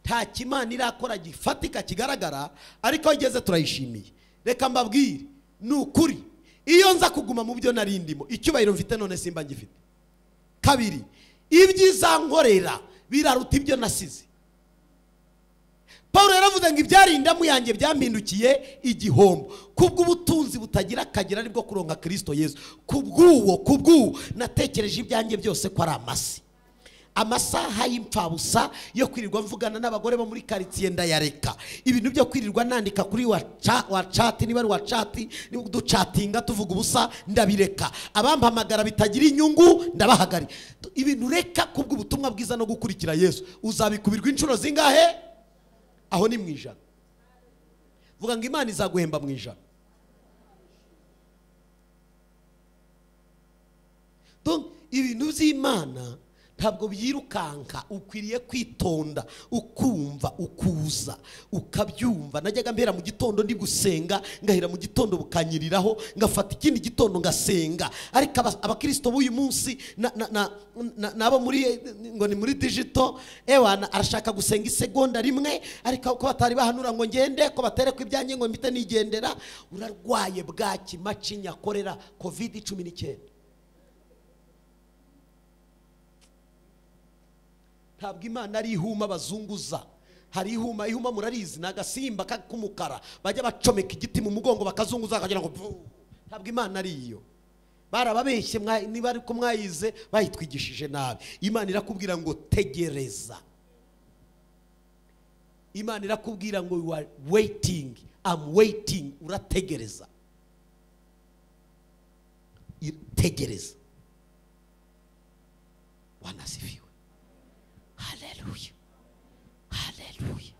Nta kimana irakora gifatika kigaragara, ariko aho igeze turayishimiye. Reka mbabwire, ni ukuri, iyo nza kuguma mu byo nari ndimo, icyubahiro mfite none simba ngifite. Kabiri, ibyiza nkorera biraruta ibyo nasize. Paulo yaravuze ngo ibyari indamu yanjye byampindukiye igihombo, kubw'ubutunzi butagira akagera aribwo kuronka Kristo Yesu. Kubw'uwo natekereje ibyanjye byose ko ari amasi. Amasaha y'impfabusa yo kwirirwa mvugana n'abagore bo muri quartier ndayareka. Ibintu byo kwirirwa nandika kuri WhatsApp, niba ari WhatsApp, duchatinga tuvuga ubusa ndabireka. Abampamagara bitagira inyungu ndabahagari. Ibintu reka kubw'ubutumwa bwiza no gukurikira Yesu, uzabikubirwa inshuro zingahe? Aho ni mu 100. Vuga ngo Imana izaguhemba mu 100. Donc ibintu by'Imana Ntabwo byirukanka, ukwiriye kwitonda, ukumva, ukuza, ukabyumva. Najyaga mpera mu gitondo ndi gusenga, ngahera mu gitondo bukanyiriraho, ngafata ikindi gitondo ngasenga. Ariko abakristo b'uyu munsi nabo muri ngo ni muri digital, ewana arashaka gusenga isegonda rimwe, ariko ko batari bahanura ngo ngende, ko batere ku ibyanjye ngo mpite nigendera. Urarwaye bwaki, macinya, korera, COVID-19. Ntabwo Imana ari ihuma bazunguza. Hari ihuma, ihuma murarizi, ni agasimba k'umukara bajya bacomeka igiti mu mugongo bakazunguza bakagira ngo ntabwo Imana ari iyo. Barababeshye, niba ariko mwayize bayitwigishije nabi. Imana irakubwira ngo tegereza. Imana irakubwira ngo you are waiting, I'm waiting. Urategereza, tegereza. Bwana asifiwe. Haleluya, haleluya.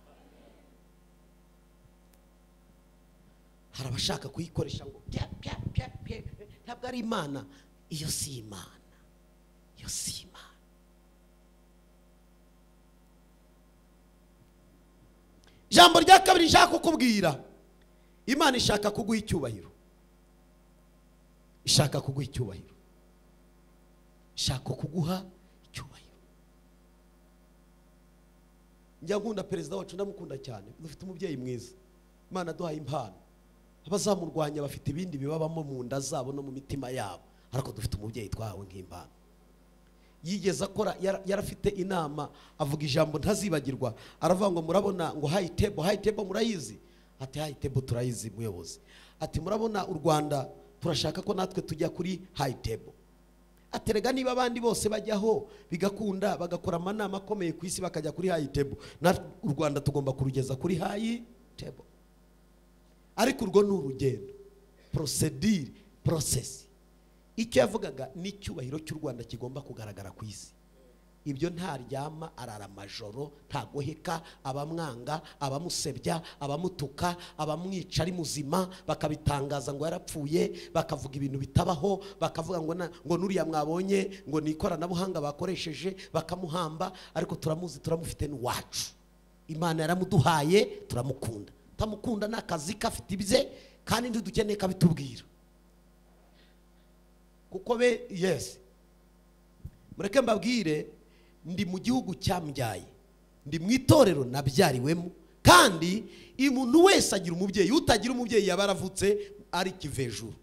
Hari abashaka kuyikoresha ngo pya pya pya pya. Ntabwo ari Imana iyo, si Imana iyo, si Imana. Ijambo rya kabiri nshaka kukubwira, Imana ishaka kuguha icyubahiro. Ishaka kuguha icyubahiro. Ishaka kuguha icyubahiro. Njya nkunda perezida wacu, ndamukunda cyane. Dufite umubyeyi mwiza. Imana aduhaye impano. Abazamurwanya bafite ibindi bibabamo mu nda zabo no mu mitima yabo, ariko dufite umubyeyi twahawe nk'impano. Yigeze akora, yarafite inama, avuga ijambo ntazibagirwa. Aravuga ngo murabona ngo high table, high table murayizi? Ati high table turayizi muyobozi. Ati murabona u Rwanda turashaka ko natwe tujya kuri high table. Aterega niba abandi bose bajyaho bigakunda, bagakora amanama akomeye ku isi bakajya kuri high table, natwe u Rwanda tugomba kurugeza kuri high table. Ariko urwo ni urugendo, procedure, process. Icyo yavugaga ni icyubahiro cy'u Rwanda kigomba kugaragara ku isi. Ibyo ntaryama, arara amajoro, ntagoheka. Abamwanga, abamusebya, abamutuka, abamwica ari muzima, bakabitangaza ngo yarapfuye, bakavuga ibintu bitabaho, bakavuga ngo ngo nuriya mwabonye ngo ni ikoranabuhanga bakoresheje, bakamuhamba. Ariko turamuzi, turamufite n'uwacu. Imana yaramuduhaye, turamukunda. Tamukunda n'akazi kafite ibye, kandi ntidukeneye kabitubwira. Kuko be yes. Mureke mbabwire, ndi mu gihugu cyambyaye, ndi mu itorero nabyariwemo, kandi umuntu wese agira umubyeyi. Utagira umubyeyi yaba yaravutse ari kivejuru.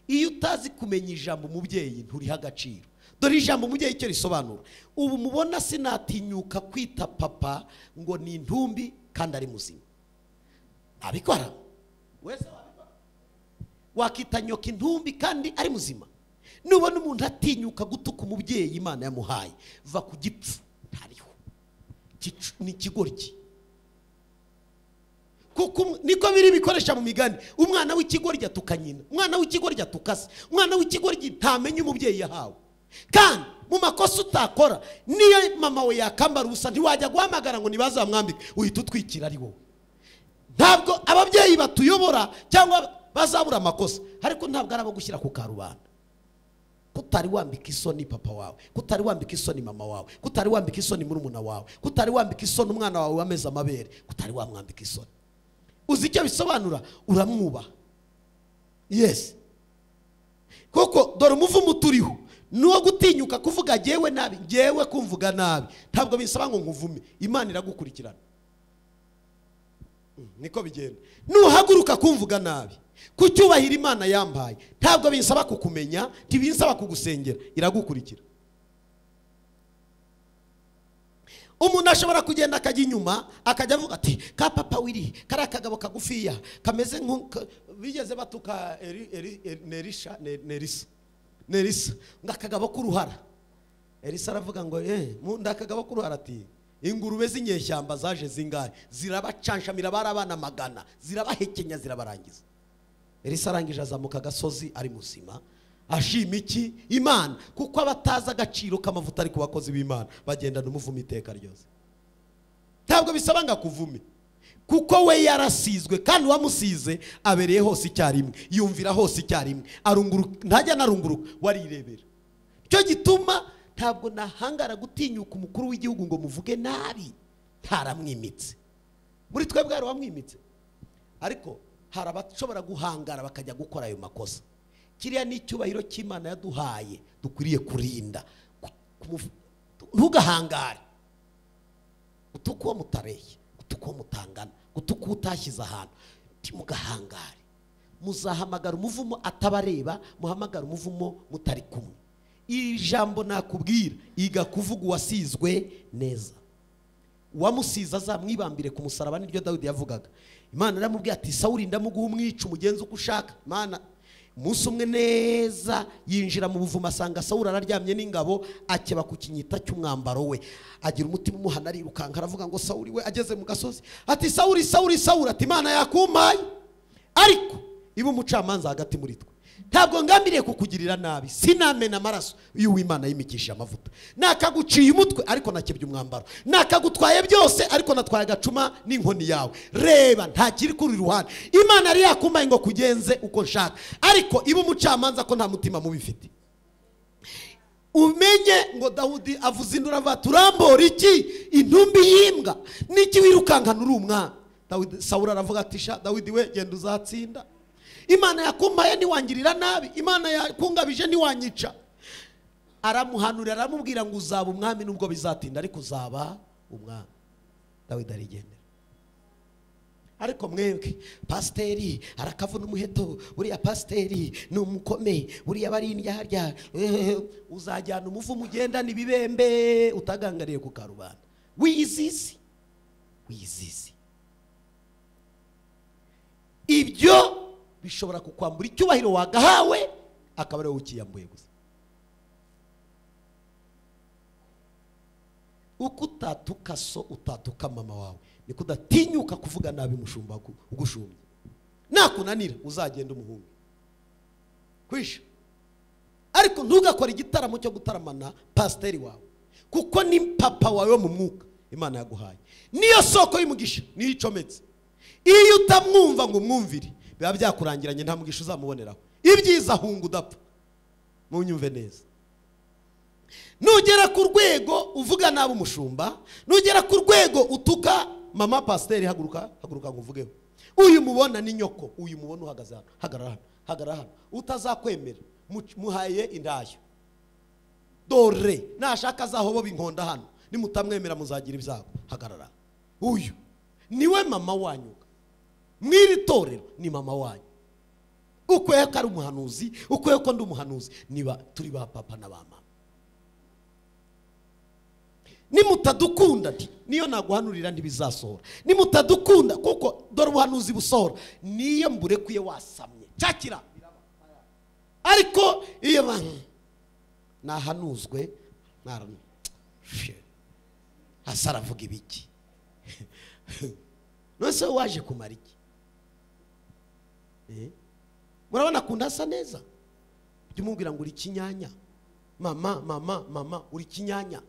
Iyo utazi kumenya ijambo umubyeyi nturiha agaciro. Dore ijambo umubyeyi icyo risobanura. Ubu mubona sinatinyuka kwita papa ngo ni intumbi kandi ari muzima. Abikora wese wabikora. Wakita nyoka intumbi kandi ari muzima. Nubona umuntu atinyuka gutuka umubyeyi Imana yamuhaye, va ku gipfu ntariho. Ni ikigoryi. Kuko niko biri bikoresha mu migani. Umwana w'ikigoryi atuka nyina, umwana w'ikigoryi atuka se, umwana w'ikigoryi ntamenye umubyeyi yahawe. Kandi mu makosa utakora, niyo mama we yakambara ubusa ntiwajya guhamagara ngo nibazamwambike, uhita utwikira ari wowe. Ntabwo ababyeyi batuyobora cyangwa bazabura amakosa, ariko ntabwo ari abo gushyira ku karubanda. Kutari wambika isoni papa wawe, kutari wambika isoni mama wawe, kutari wambika isoni murumuna wawe, kutari wambika isoni umwana wawe wameze amabere, kutari wamwambika isoni. Uzi icyo bisobanura? Uramwubaha. Yes. Kuko dore umuvumo turiho nuwo gutinyuka kuvuga jewe nabi, jewe kumvuga nabi. Ntabwo bisaba ngo nkuvume, Imana iragukurikirana. Niko bigenda. Nuhaguruka kumvuga nabi, kucyubahira Imana yambaye, ntabwo binsaba kukumenya, ntibinsaba kugusengera, iragukurikira. Umuntu ashobora kugenda akajya inyuma akajya avuga ati ka papa wiri kari akagabo kagufiya kameze nko bigeze batuka Nerisha Nerisa ngo akagabo k'uruhara. Elisa aravuga ngo ndakagabo k'uruhara, ati ingurube z'inyeshyamba zaje zingahe, zirabacanshamira, barabana magana, zirabahekenya, zirabarangiza. Elisa arangije azamuka agasozi ari muzima, ashima iki? Imana. Kuko abatazi agaciro k'amavuta ari ku bakozi b'Imana bagendana umuvumo iteka ryose. Ntabwo bisaba ngo akuvume, kuko we yarasizwe, kandi uwamusize abereye hose icyarimwe, yumvira hose icyarimwe, arunguruka, ntajya narunguruka, warirebera. Cyo gituma Ntabwo nahangara gutinyuka umukuru w'igihugu ngo muvuge nabi ntaramwimitse. Muri twebwe hari uwamwimitse, ariko hari abashobora guhangara bakajya gukora ayo makosa. Kiriya ni icyubahiro cy'Imana yaduhaye dukwiriye kurinda. Ntugahangare utuka uwo mutareye, utuka uwo mutangana, utuka uwo utashyize ahantu. Ntimugahangare. Muzahamagara umuvumo atabareba, muhamagara umuvumo mutari kumwe. Iri jambo nakubwira iga kuvuga uwasizwe neza. Uwamusize azamwibambire ku musaraba, niryo Dawidi yavugaga. Imana iramubwiye ati Sawuli ndamuguha umwica umugenzi uko ushaka. Imana umunsi umwe neza yinjira mu buvumo asanga Sawuli araryamye n'ingabo, akeba ku kinyita cy'umwambaro we, agira umutima umuhana arirukanka aravuga ngo Sawuli we. Ageze mu gasozi ati Sawuli Sawuli Sawuli, ati Imana yakumpaye ariko iba umucamanza hagati muri twe. Ntabwo ngambiriye kukugirira nabi, sinamena amaraso y'Uwimana yimikishije amavuta. Nakaguciye umutwe ariko nakebye umwambaro, nakagutwaye byose ariko natwaye agacuma n'inkoni yawe. Reba ntakiri kuri ruhande. Imana yari yakumpaye ngo kugenze uko nshaka, ariko iba umucamanza ko nta mutima mubi mfite. Umenye ngo Dawudi avuze induru avuga turambora iki intumbi y'imbwa niki wirukankana uri umwana. Dawidi Sawuli aravuga ati sha Dawidi we genda uzatsinda. Imana yakumpaye ntiwangirira nabi, Imana yakungabije ntiwanyica. Aramuhanurira aramubwira ngo uzaba umwami nubwo bizatinda ariko uzaba umwami. Dawidi arigendera. Ariko mwebwe pasiteri arakavuna umuheto, uriya pasiteri ni umukome, uriya bari indyarya, uzajyana umuvumo ugendana ibibembe utagangariye ku karubanda. Wiyizizi, wiyizizi. Ibyo bishobora kukwambura icyubahiro wagahawe akaba ari wowe ukiyambuye gusa. Uko utatuka so utatuka mama wawe, niko udatinyuka kuvuga nabi umushumba ugushumbye. Nakunanira uzagenda umuhungu kwisha, ariko ntugakore igitaramo cyo gutaramana pasiteri wawe, kuko ni papa wawe wo mu mwuka Imana yaguhaye. Niyo soko y'umugisha, niyo icometse. Iyo utamwumva ngo umwumvire biba byakurangiranye, nta mugisha uzamuboneraho. Ibyiza hunga udapfa. Munyumve neza. Nugera ku rwego uvuga nabi umushumba, nugera ku rwego utuka mama pasiteri, haguruka haguruka ngo uvugeho. Uyu mubona ni nyoko, uyu mubona uhagaze hano, hagarara hano, hagarara hano. Utazakwemera muhaye indashyo. Dore nashaka azahoboba inkonda hano, nimutamwemera muzagira ibyago. Hagarara. Uyu niwe mama wanyu. Mwiri torero ni mama wanyu. Uko yako ari umuhanuzi, uko yako ndi umuhanuzi, niba turi ba papa na ba mama. Nimutadukunda niyo naguhanurira ntibizasohora. Nimutadukunda kuko dore ubuhanuzi busohora, niyo mburekuye wasamye cakira. Ariko iyo nahanuzwe asaravuga ibiki? None waje kumara iki? Murabona kunda asa neza, jya umubwira ngo uri kinyanya mama mama mama, uri kinyanya,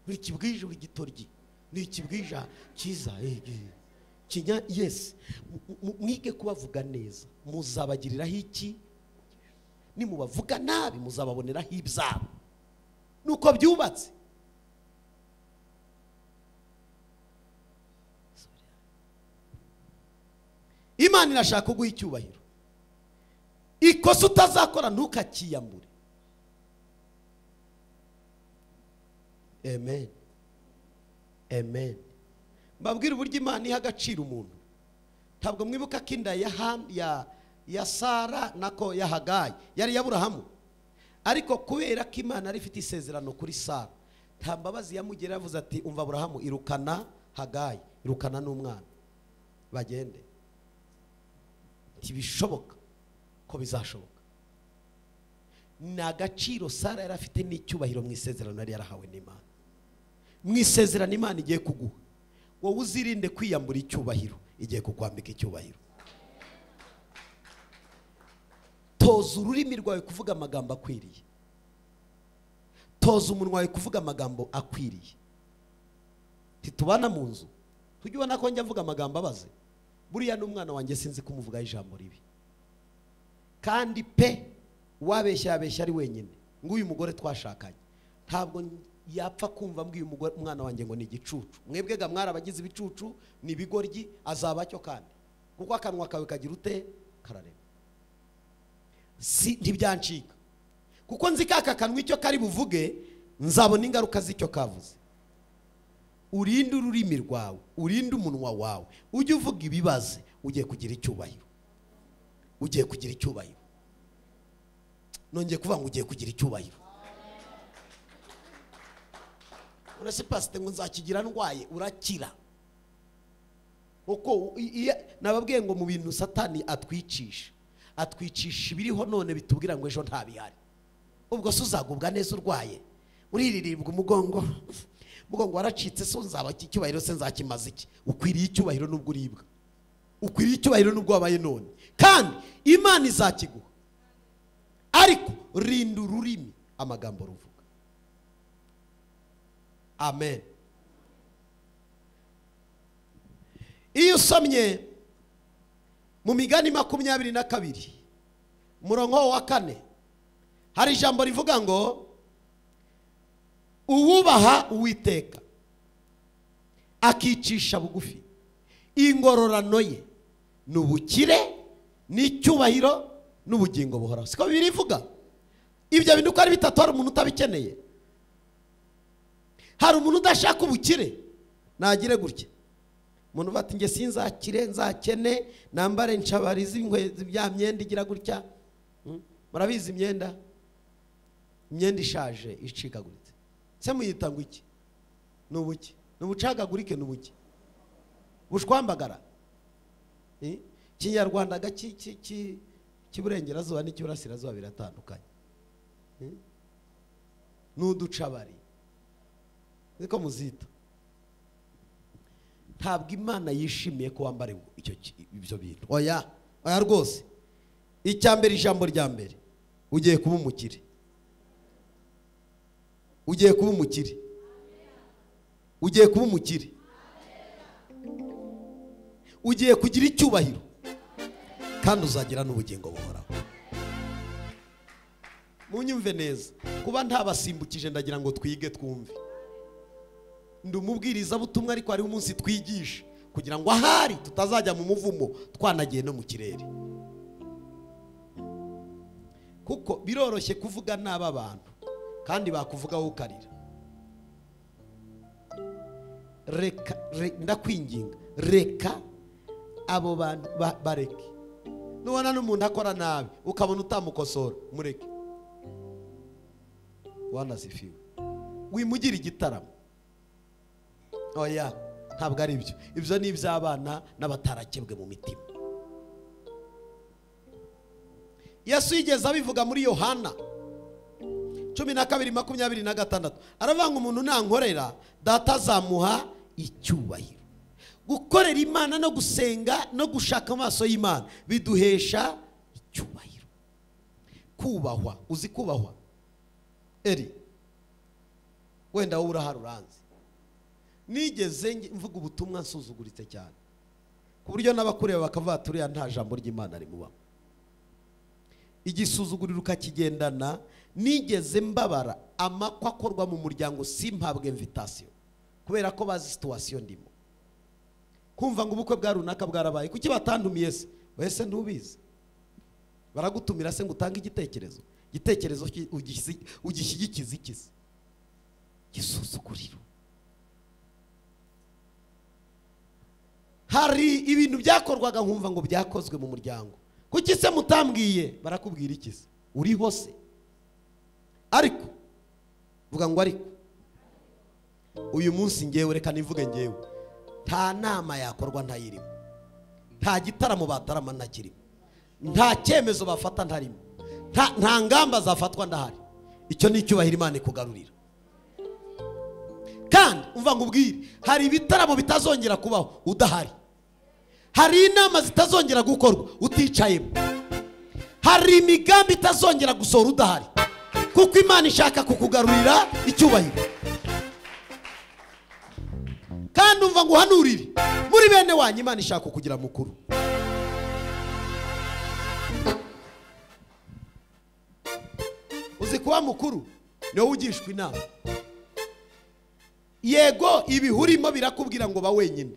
uri kibwije, uri gitoryi, ni ikibwija cyiza kinya. Yes, mwige kubavuga neza, muzabagiriraho iki? Nimubavuga nabi muzababoneraho ibyabo. Nuko byubatse. Imana irashaka kuguha icyubahiro. Ikosa utazakora ntukakiyambure. Amen. Amen. Mbabwira uburyo Imana iha agaciro umuntu. Ntabwo mwibuka ko inda ya Sara nako ya Hagayi yari Aburahamu, ariko kubera ko Imana yari ifite isezerano kuri Sara, nta mbabazi yamugera, yavuze ati umva Aburahamu, irukana Hagayi, irukana n'umwana bagende. Ntibishoboka ko bizashoboka. Ni agaciro Sara yari afite n'icyubahiro mu isezerano yari yarahawe n'Imana. Mu isezerano Imana igiye kuguha, wowe uzirinde kwiyambura icyubahiro, igiye kukwambika icyubahiro. Toza ururimi rwawe kuvuga amagambo akwiriye. Toza umunwa wawe kuvuga amagambo akwiriye. Titubana mu nzu, tujye ubona ko njya mvuga amagambo abaze. Buriya n'umwana wanjye sinzi kumuvugaho ijambo ribi. Kandi pe wabeshya yabeshya ari wenyine. Nguyu mugore twashakanye Ntabwo yapfa kumva mbwiye umwana wanjye ngo ni igicucu. Mwebwe ga mwarabagize ibicucu, ni ibigoryi, azaba cyo kandi. Kuko akanwa kawe kagira ute? Kararema. Si ntibyancika. Kuko nzi kaka kanwa icyo kari buvuge, nzabona ingaruka z'icyo kavuze. Urinde ururimi rwawe, urinde umunwa wawe, ujye uvuga ibibaze, ugiye kugira icyubahiro. Ugiye kugira icyubahiro. Nongeye kuvuga ngo ugiye kugira icyubahiro. Urase pasite ngo nzakigira ndwaye, urakira. Uko nababwiye ngo mu bintu Satani atwicisha, atwicisha ibiriho none bitubwira ngo ejo ntabihari. Ubwo se uzagubwa neza urwaye, uririribwa umugongo, umugongo waracitse, so nzaba icyubahiro se nzakimaze iki? Ukwiriye icyubahiro nubwo uribwa, ukwiriye icyubahiro nubwo wabaye none, kandi Imana izakiguha. Ariko rinda ururimi amagambo ruvuga. Amen. Iyo usomye mu migani 22 umurongo wa 4, hari ijambo rivuga ngo uwubaha Uwiteka akicisha bugufi, ingororano ye ni ubukire n'icyubahiro n'ubugingo buhoraho. Siko Bibiliya ivuga? Ibyo bintu uko ari bitatu, hari umuntu utabikeneye. Hari umuntu udashaka ubukire, nagire gutya. Umuntu bati nge sinzakire, nzakene, nambare nshabarizi inkweto bya myenda igira gutya. Murabizi imyenda? Imyenda ishaje icikaguritse. Se muyita ngo iki? Ni ubuki? Ni ubucagagurike, ni ubuki? Bushwambagara. Kinyarwanda gaki kiburengerazuba n'ikiburasirazuba biratandukanye. N'uducabari. Niko muzita. Ntabwo Imana yishimiye ko wambara icyo ibyo bintu. Oya, oya rwose. Icya mbere, ijambo rya mbere, ugiye kuba umukire. Ugiye kuba umukire. Ugiye kuba umukire. Ugiye kugira icyubahiro, kandi uzagira n'ubugingo buhoraho. Munyumve neza, kuba ntabasimbukije ndagira ngo twige twumve. Ndi umubwiriza butumwa, ariko hari umunsi twigisha kugira ngo ahari tutazajya mu muvumo twanagiye no mu kirere. Kuko biroroshye kuvuga nabi abantu kandi bakuvugaho ukarira. Reka, ndakwinginga, reka abo bantu bareke. Nubona n'umuntu akora nabi ukabona utamukosora, mureke. Wanasifiwe. Wimugira igitaramo. Oya, ntabwo ari ibyo. Ibyo ni iby'abana n'abatarakebwe mu mitima. Yesu yigeze abivuga muri Yohana 12:26, aravuga ngo umuntu nankorera data azamuha icyubahiro. Gukorera Imana no gusenga no gushaka amaso y'Imana biduhesha icyubahiro. Kubahwa, uzi kubahwa? Eri, wenda wowe urahari uranzi. Nigeze mvuga ubutumwa nsuzuguritse cyane, ku buryo n'abakureba bakavuga turiya nta jambo ry'Imana rimubamo. Igisuzuguriro ukakigendana. Nigeze mbabara amakwa akorwa mu muryango simpabwe invitation, kubera ko bazi situation ndimo. Kumva ngo ubukwe bwa runaka bwarabaye, kuki batantumiye se? Wese ntubizi. Baragutumira se ngo utange igitekerezo? Igitekerezo ugishyigikiza iki se? Gisuzuguriro. Hari ibintu byakorwaga nkumva ngo byakozwe mu muryango, kuki se mutambwiye? Barakubwira iki se? Uriho se? Ariko vuga ngo ariko uyu munsi ngewe, reka nivuge ngewe, nta nama yakorwa ntayirimo, nta gitaramo batarama ntakirimo, nta cyemezo bafata ntarimo, nta ngamba zafatwa ndahari. Icyo ni icyubahiro Imana ikugarurira. Kandi umva ngo ubwire, hari ibitaramo bitazongera kubaho udahari, hari inama zitazongera gukorwa uticayemo, hari imigambi itazongera gusohora udahari, kuko Imana ishaka kukugarurira icyubahiro. Kandi umva ngo uhanurire muri bene wanyu, Imana ishaka kukugira mukuru. Uzi kuba mukuru? Ni wowe ugishwa inama. Yego ibihurimo birakubwira ngo ba wenyine,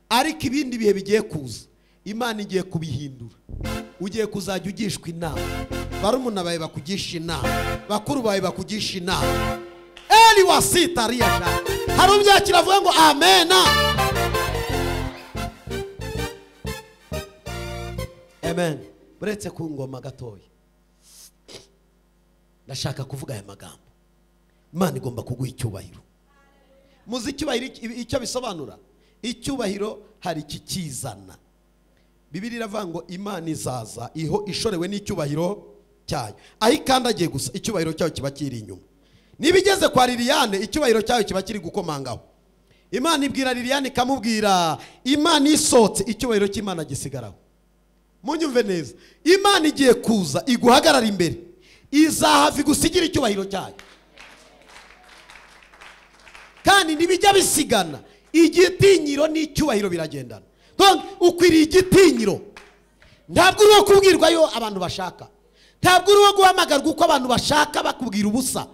ariko ibindi bihe bigiye kuza Imana igiye kubihindura. Ugiye kuzajya ugishwa inama, barumuna bawe bakugisha inama, bakuru bawe bakugisha inama. Eli wasita riya hari umbyakira avuga ngo amena. Amen. Buretse ku ngoma gatoya, ndashaka kuvuga aya magambo. Imana igomba kuguha icyubahiro. Muzi icyubahiro icyo bisobanura? Icyubahiro hari ikikizana. Bibiliya iravuga ngo Imana izaza iho ishorewe n'icyubahiro cyayo. Aho ikandagiye gusa icyubahiro cyayo kiba kiri inyuma. Niba igeze kwa Liliane icyubahiro cyayo kiba kiri gukomangaho. Imana ibwira Liliane ikamubwira, Imana isotse icyubahiro cy'Imana gisigaraho. Munyumve neza, Imana igiye kuza iguhagarara imbere, izahava igusigira icyubahiro cyayo. Kandi ntibijya bisigana, igitinyiro n'icyubahiro biragendana. Donc ukwiriye igitinyiro. Ntabwo uri uwo kubwirwa yo abantu bashaka, ntabwo uri uwo guhamagarwa uko abantu bashaka bakubwira ubusa.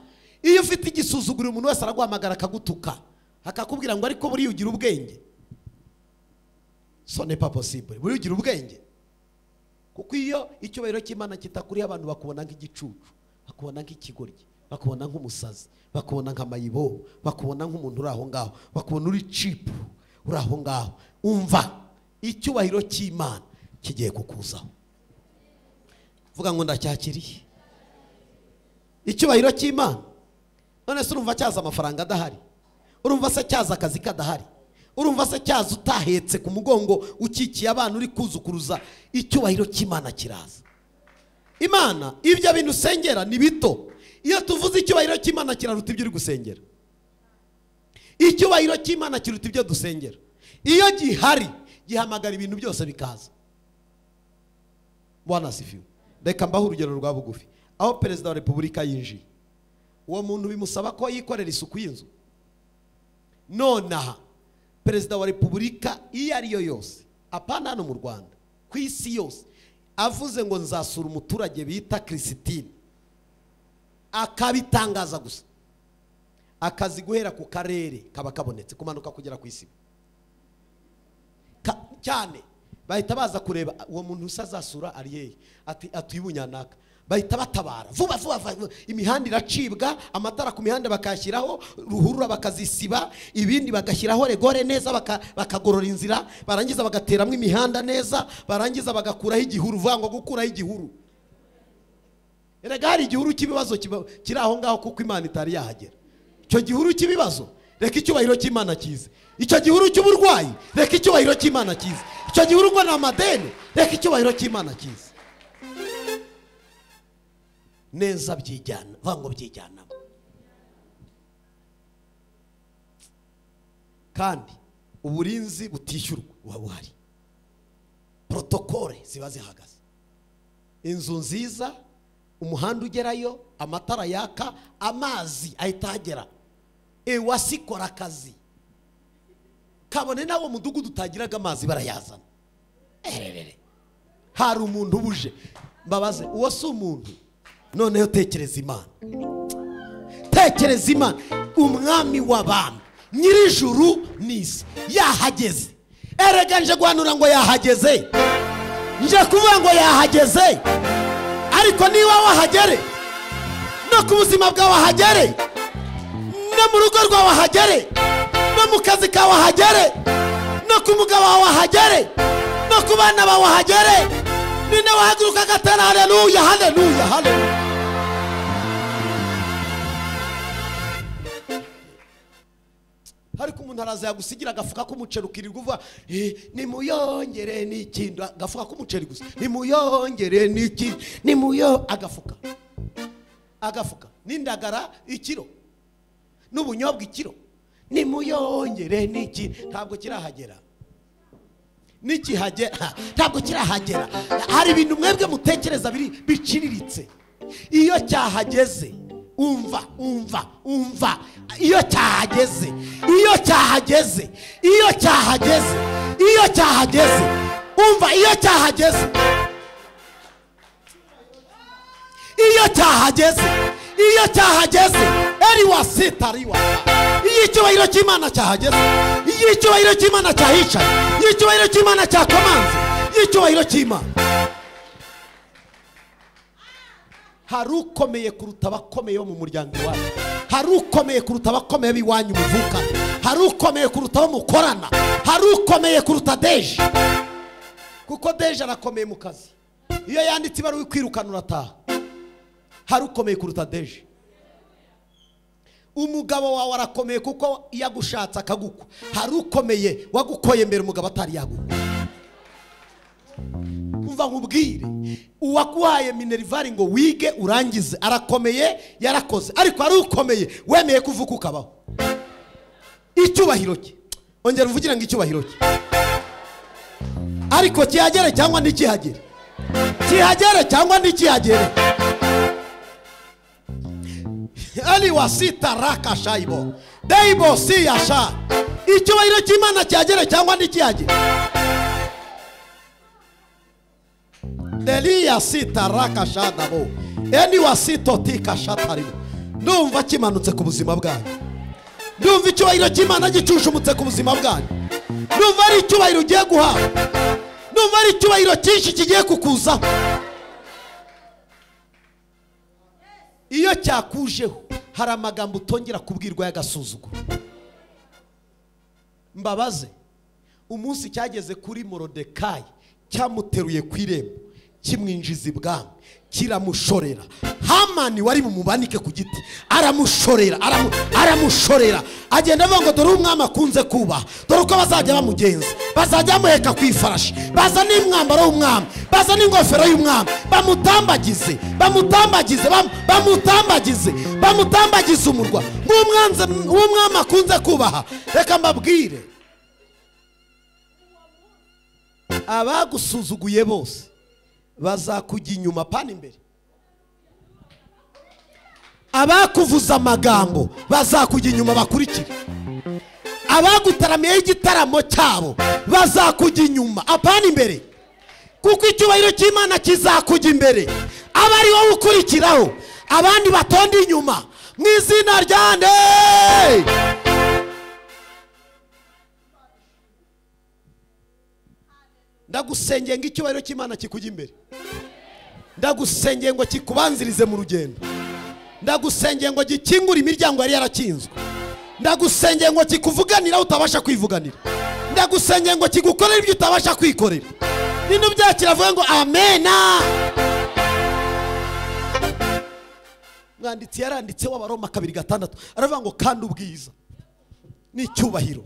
Iyo ufite igisuzuguriro umuntu wese araguhamagara akagutuka, akakubwira ngo ariko buriya ugira ubwenge. Ce n'est pas possible. Buriya ugira ubwenge. Kuko iyo icyubahiro cy'Imana kitakuriye abantu bakubona nk'igicucu, bakubona nk'ikigoryi, bakubona nk'umusazi, bakubona nka mayibo, bakubona nk'umuntu uri aho ngaho, bakubona uri cheap uri aho ngaho. Umva, icyubahiro cy'Imana kigiye kukuzaho. Vuga ngo ndacyakiriye. Icyubahiro cy'Imana. None se urumva cyaza amafaranga adahari? Urumva se cyaza akazi kadahari? Urumva se cyaza utahetse ku mugongo ukikiye abana uri kuzukuruza? Icyubahiro cy'Imana kiraza. Imana ibyo bintu usengera ni bito. Iyo tuvuze icyubahiro cy'Imana kiraruta ibyo uri gusengera. Icyubahiro cy'Imana kiruta ibyo dusengera. Iyo gihari gihamagara ibintu byose bikaza. Bwana asifiwe. Reka mbahe urugero rwa bugufi. Aho perezida wa repubulika yinjiye, uwo muntu bimusaba ko yikorera isuku y'inzu. Nonaha perezida wa repubulika iyo ariyo yose, apana hano mu Rwanda, ku isi yose, avuze ngo nzasura umuturage bita Christine, akabitangaza gusa, akazi guhera ku karere kaba kabonetse kumanuka kugera ku isi cyane. Bahita baza kureba uwo muntu usazasura ari hehe, ati atuye Bunyanaka. Bahita batabara vuba vuba, imihanda iracibwa, amatara ku mihanda bakashyiraho, ruhurura bakazisiba, ibindi bagashyiraho regore neza, bakagorora inzira, barangiza bagateramo imihanda neza, barangiza bagakuraho igihuru. Vuga ngo gukuraho igihuru. Erega hari igihuru cy'ibibazo kiri aho ngaho kuko Imana itari yahagera. Icyo gihuru cy'ibibazo reka icyubahiro cy'Imana kize. Icyo gihuru cy'uburwayi reka icyubahiro cy'Imana kize. Icyo gihuru ngo ni amadeni reka icyubahiro cy'Imana kize. Neza byijyana, vango byijyana. Kandi uburinzi butishyurwa buba buhari, protokole ziba zihagaze, inzu nziza, umuhanda ugerayo, amatara yaka, amazi ahita agera. Ewasikora akazi kabone nawo mudugudu utagiraga amazi barayazana. Ererere, hari umuntu ubuje. Mbabaze, uwo si umuntu? Noneho tekereza Imana, tekereza Imana, umwami w'abami, nyir'ijuru n'isi, yahageze. Erega nje guhanura ngo yahageze, nje kuvuga ngo yahageze. Ariko niba wahagere, no ku buzima bwawe wahagere, no mu rugo rwawe wahagere, no mu kazi kawe wahagere, no ku mugabo wawe wahagere, no ku bana bawe wahagere. Ninde wahaguruka agatera haleluya, haleluya, haleluya. Ariko umuntu araza yagusigira agafuka k'umuceri ukirirwa uvuga nimuyongere n'ikindi, agafuka k'umuceri gusa, nimuyongere n'ikindi, nimuyo, agafuka, agafuka n'indagara ikiro, n'ubunyobwa ikiro, nimuyongere n'ikindi. Ntabwo kirahagera. Nikihagera ntabwo kirahagera. Hari ibintu mwebwe mutekereza biri biciriritse. Iyo cyahageze, umva, umva, umva, iyo cyahageze, iyo cyahageze, iyo cyahageze, iyo cyahageze, umva, iyo cyahageze, iyo cyahageze, Iyo cyahageze eri wasitariwa. Iyo icyubahiro cy'Imana cyahageze, iyo icyubahiro cy'Imana cyahicaye, iyo icyubahiro cy'Imana cyakomanze, iyo icyubahiro cy'Imana. Hari ukomeye kuruta abakomeye bo mu muryango iwanyu, hari ukomeye kuruta abakomeye b'iwanyu muvukana, hari ukomeye kuruta abo mukorana, hari ukomeye kuruta deje. Kuko deje arakomeye mu kazi, iyo yanditse ibaruwa ikwirukana urataha. Hari ukomeye kuruta deje. Umugabo wawe arakomeye kuko iyo agushatse akagukwa. Hari ukomeye wagukoye mbere umugabo atari yagukwa. Umva nkubwire, uwaguhaye minervari ngo wige urangize arakomeye, yarakoze. Ariko ari ukomeye wemeye kuvuka ukabaho. Icyubahiro cye, ongera uvugire ngo icyubahiro cye. Ariko kihagere cyangwa ntikihagere, kihagere cyangwa ntikihagere. Ali wasita raka shaibo deibo si yasha. Icyubahiro cy'Imana kihagere cyangwa ntikihagere. Delia sita raka shadabo eni wasito tika shataribo. Ndumva kimanutse ku buzima bwanyu, ndumva icyubahiro cy'Imana gicushumutse ku buzima bwanyu, ndumva ari icyubahiro ugiye guhabwa, ndumva ari icyubahiro cyinshi kigiye kukuzaho. Iyo cyakujeho hari amagambo utongera kubwirwa y'agasuzuguro. Mbabaze, umunsi cyageze kuri Morodekayi cyamuteruye ku irembo kimwinjiza ibwami kiramushorera. Hamani wari mumubanike ku giti aramushorera, aramushorera, agenda avuga ngo dore umwami akunze kubaha, dore uko bazajya bamugenza, bazajya bamuheka ku ifarashi, baza n'umwambaro w'umwami, baza n'ingofero y'umwami, bamutambagize, bamutambagize, bamutambagize, bamutambagize umurwa w'umwami akunze kubaha. Reka mbabwire, abagusuzuguye bose bazakujya inyuma pana imbere. Abakuvuza amagambo bazakujya inyuma bakurikire. Abagutaramiye igitaramo cyabo bazakujya inyuma apana imbere. Kuko icyubahiro cy'Imana kizakujya imbere, aba ari wowe ukurikiraho, abandi batonda inyuma. Mu izina rya nde? Ndagusengeye ngo icyubahiro cy'Imana kikujya imbere. Ndagusengeye ngo kikubanzirize mu rugendo. Ndagusengeye ngo gikingure imiryango yari yarakinzwe. Ndagusengeye ngo kikuvuganira utabasha kwivuganira. Ndagusengeye ngo kigukorere ibyo utabasha kwikorera. Nino byakira avuga ngo amena. Mwanditsi yaranditse w'Abaroma 2:6 aravuga ngo kandi ubwiza n'icyubahiro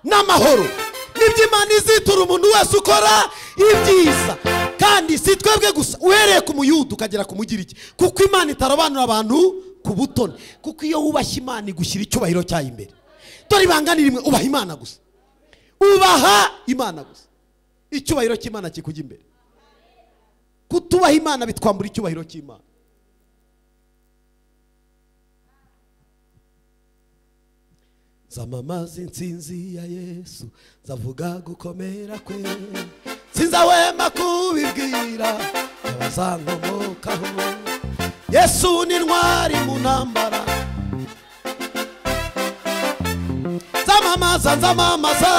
n'amahoro nibyo Imana izitura umuntu wese ukora ibyiza. Kandi si twebwe gusa, uhereye ku Muyuda ukagera ku Mugiriki, kuko Imana itarobanura abantu ku butoni. Kuko iyo wubashye Imana igushyira icyubahiro cyayo imbere. Dore ibanga ni rimwe, ubaha Imana gusa, ubaha Imana gusa, icyubahiro cy'Imana kikujya imbere. Kutubaha Imana bitwambura icyubahiro cy'Imana. Zamamaza intsinzi ya Yesu, zavuga gukomera kwe, sinzahwema kubibwira abazankomokaho. Yesu ni intwari mu ntambara. Zamamaza, nzamamaza,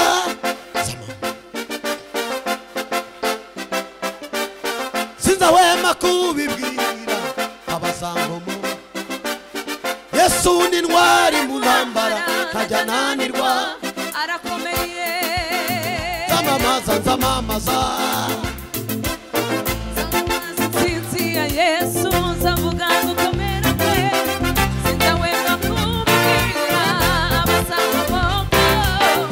sinzahwema kubibwira abazankomokaho. Yesu ni intwari mu ntambara, ntajya ananirwa, arakomeye. Nzamamaza, nzamamaza, nzamamaza intsinzi ya Yesu, nzavuga gukomera kwe, sinzahwema kubibwira abazankomokaho.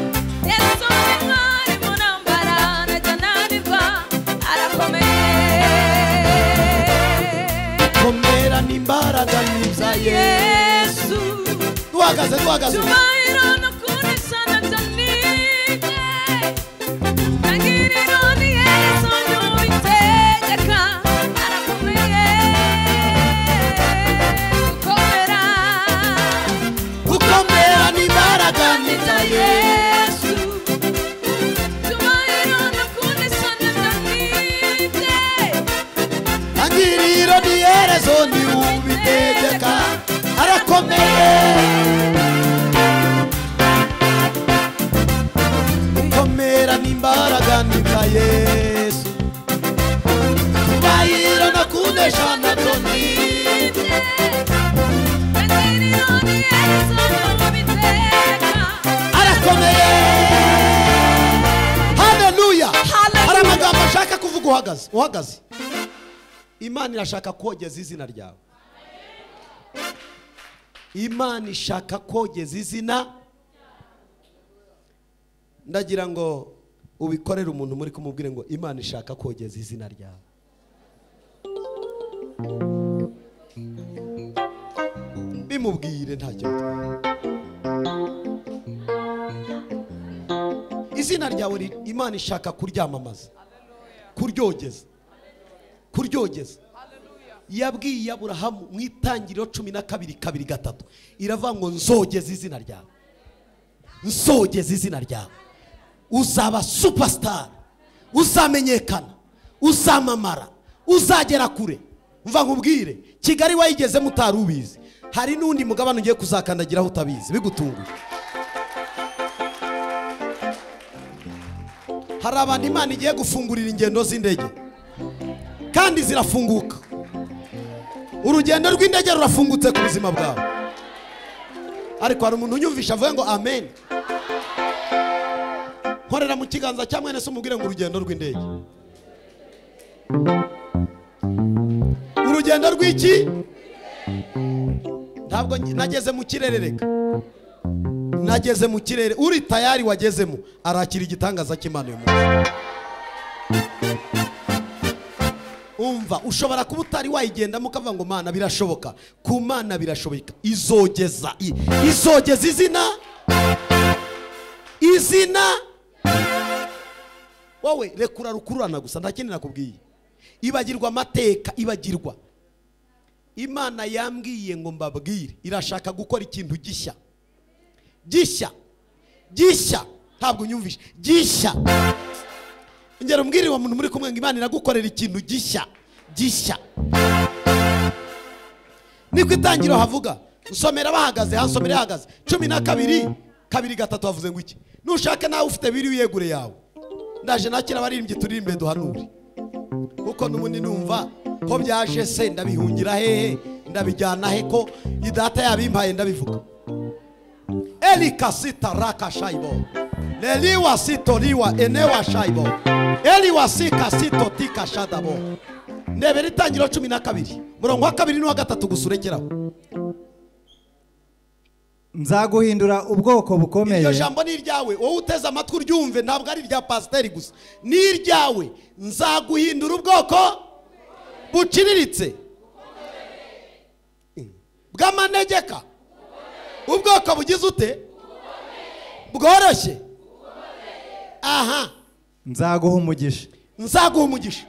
Yesu ni intwari mu ntambara, ntajya ananirwa, arakomeye. Komera n'imbaraga n'ibya Yesu. Duhagaze, duhagaze. Gukomera n'imbaraga n'ibya Yesu. Tangiriro ni iherezo ni ubitegeka. Arakomeye. Gukomera n'imbaraga ni bya Yesu. Cyubahiro no kunesha nabyo ni arakomeye. Haleluya. Hari amagambo ashaka kuvuga uhagaze, uhagaze. Imana irashaka kogeza izina ryawe. Imana ishaka kogeza izina. Ndagira ngo ubikorere umuntu muri kumubwire ngo Imana ishaka kogeza izina ryawe. Bimubwire ntacyo bitwaye. Izina ryawe Imana ishaka kuryamamaza, kuryogeza, kuryogeza. Yabwiye Aburahamu mu itangiriro 12:2-3 iravuga ngo nzogeza izina ryawe, nzogeza izina ryawe. Uzaba superstar, uzamenyekana, uzamamara, uzagera kure. Mva nkubwire, Kigali wayigezemo utari ubizi, hari n'undi mugabane ugiye kuzakandagiraho utabizi, bigutunguye. Hari abantu Imana igiye gufungurira ingendo z'indege kandi zirafunguka. Urugendo rw'indege rurafungutse ku buzima bwawe. Ariko hari umuntu unyumvisha avuga ngo amen. Nkorera mu kiganza cya mwene se umubwire ngo urugendo rw'indege. Urugendo rw'iki? Ntabwo nageze mu kirere, reka nageze mu kirere. Uri tayari wagezemo arakira igitangaza cy'Imana uyu munsi. Umva, ushobora kuba utari wayigendamo ukavuga ngo Mana birashoboka. Ku Mana birashoboka. Izogeza, izogeza izina, izina. Wowe rekura rukururana gusa, nta kindi nakubwiye. Ibagirwa amateka, ibagirwa. Imana yambwiye ngo mbabwire, irashaka gukora ikintu gishya, gishya, gishya. Ntabwo unyumvishe, gishya. Ngera umbwire wa muntu muri kumwe ngo Imana iragukorera ikintu gishya, gishya. Niko itangiro havuga, nsomera bahagaze, hansomera hahagaze 12:2-3 havuze ngo iki? Nushaka nawe ufite biri wiyegure yawe. Ndaje nakira abaririmbyi turirimbe duhanure, kuko n'ubundi numva ko byaje se ndabihungira hehe, ndabijyana he, ko idata yabimpaye ndabivuga. Elikasita raka shaibo leliwa sitoriwa enewa shaibo eliwa sika sitotika shadabo. Ndebera itangiro 12 murongo wa 2 n'uwa 3 gusurekeraho. Nzaguhindura ubwoko bukomeye. Iryo jambo ni iryawe, wowe uteze amatwi uryumve, ntabwo ari irya pasiteri gusa, ni iryawe. Nzaguhindura ubwoko buciriritse bw'amanegeka, ubwoko bugize ute, bworoshye. Aha, nzaguha umugisha, nzaguha umugisha.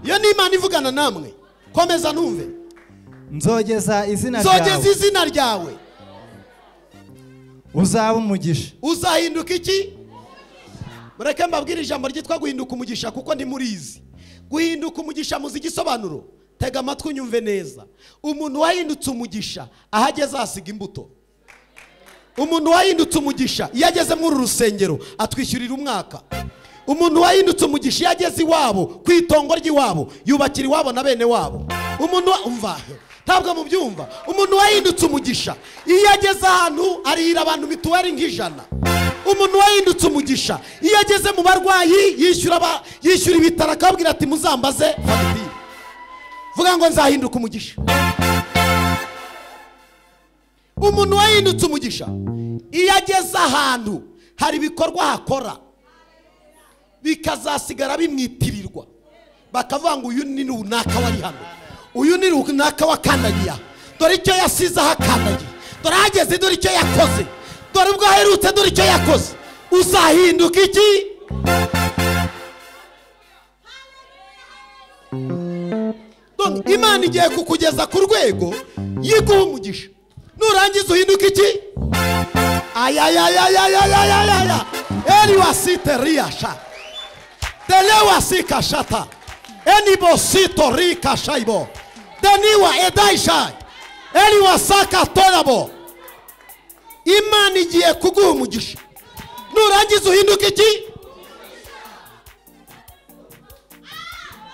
Iyo ni Imana ivugana namwe. Komeza numve. Nzogeza izina ryawe, nzogeza izina ryawe. Uzaba umugisha. Uzahinduka iki? Mureke mbabwire ijambo ryitwa guhinduka umugisha, kuko ntimurizi. Guhinduka umugisha muzi igisobanuro? Tega amatwi unyumve neza. Umuntu wahindutse umugisha ahageze asiga imbuto. Umuntu wahindutse umugisha iyo ageze muri uru rusengero atwishyurira umwaka. Umuntu wahindutse umugisha iyo ageze iwabo ku itongo ry'iwabo yubakira iwabo na bene wabo. Umuntu umva, ntabwo mubyumva. Umuntu wahindutse umugisha iyo ageze ahantu arihira abantu mituweli nk'ijana. Umuntu wahindutse umugisha iyo ageze mu barwayi yishyura ibitaro akababwira ati muzambaze fagitire. Vuga ngo nzahinduka umugisha. Umuntu wahindutse umugisha iyo ageze ahantu hari ibikorwa hakora bikazasigara bimwitirirwa, bakavuga ngo uyu ni runaka wari hano, uyu ni runaka wakandagiye, dore icyo yasize ahakandagiye, dore ahageze, dore icyo yakoze, dore ubwo aherutse, dore icyo yakoze. Uzahinduka iki? Donc Imana igiye kukugeza ku rwego yiguha umugisha, nurangiza uhinduka iki? Ayayayayayayaya eliwasite riyasha telewasika shata enibosito rika shaibo deniwa edaishai. Eli wasaka torabo. Imana igiye kuguha umugisha. Nurangiza uhinduke iki?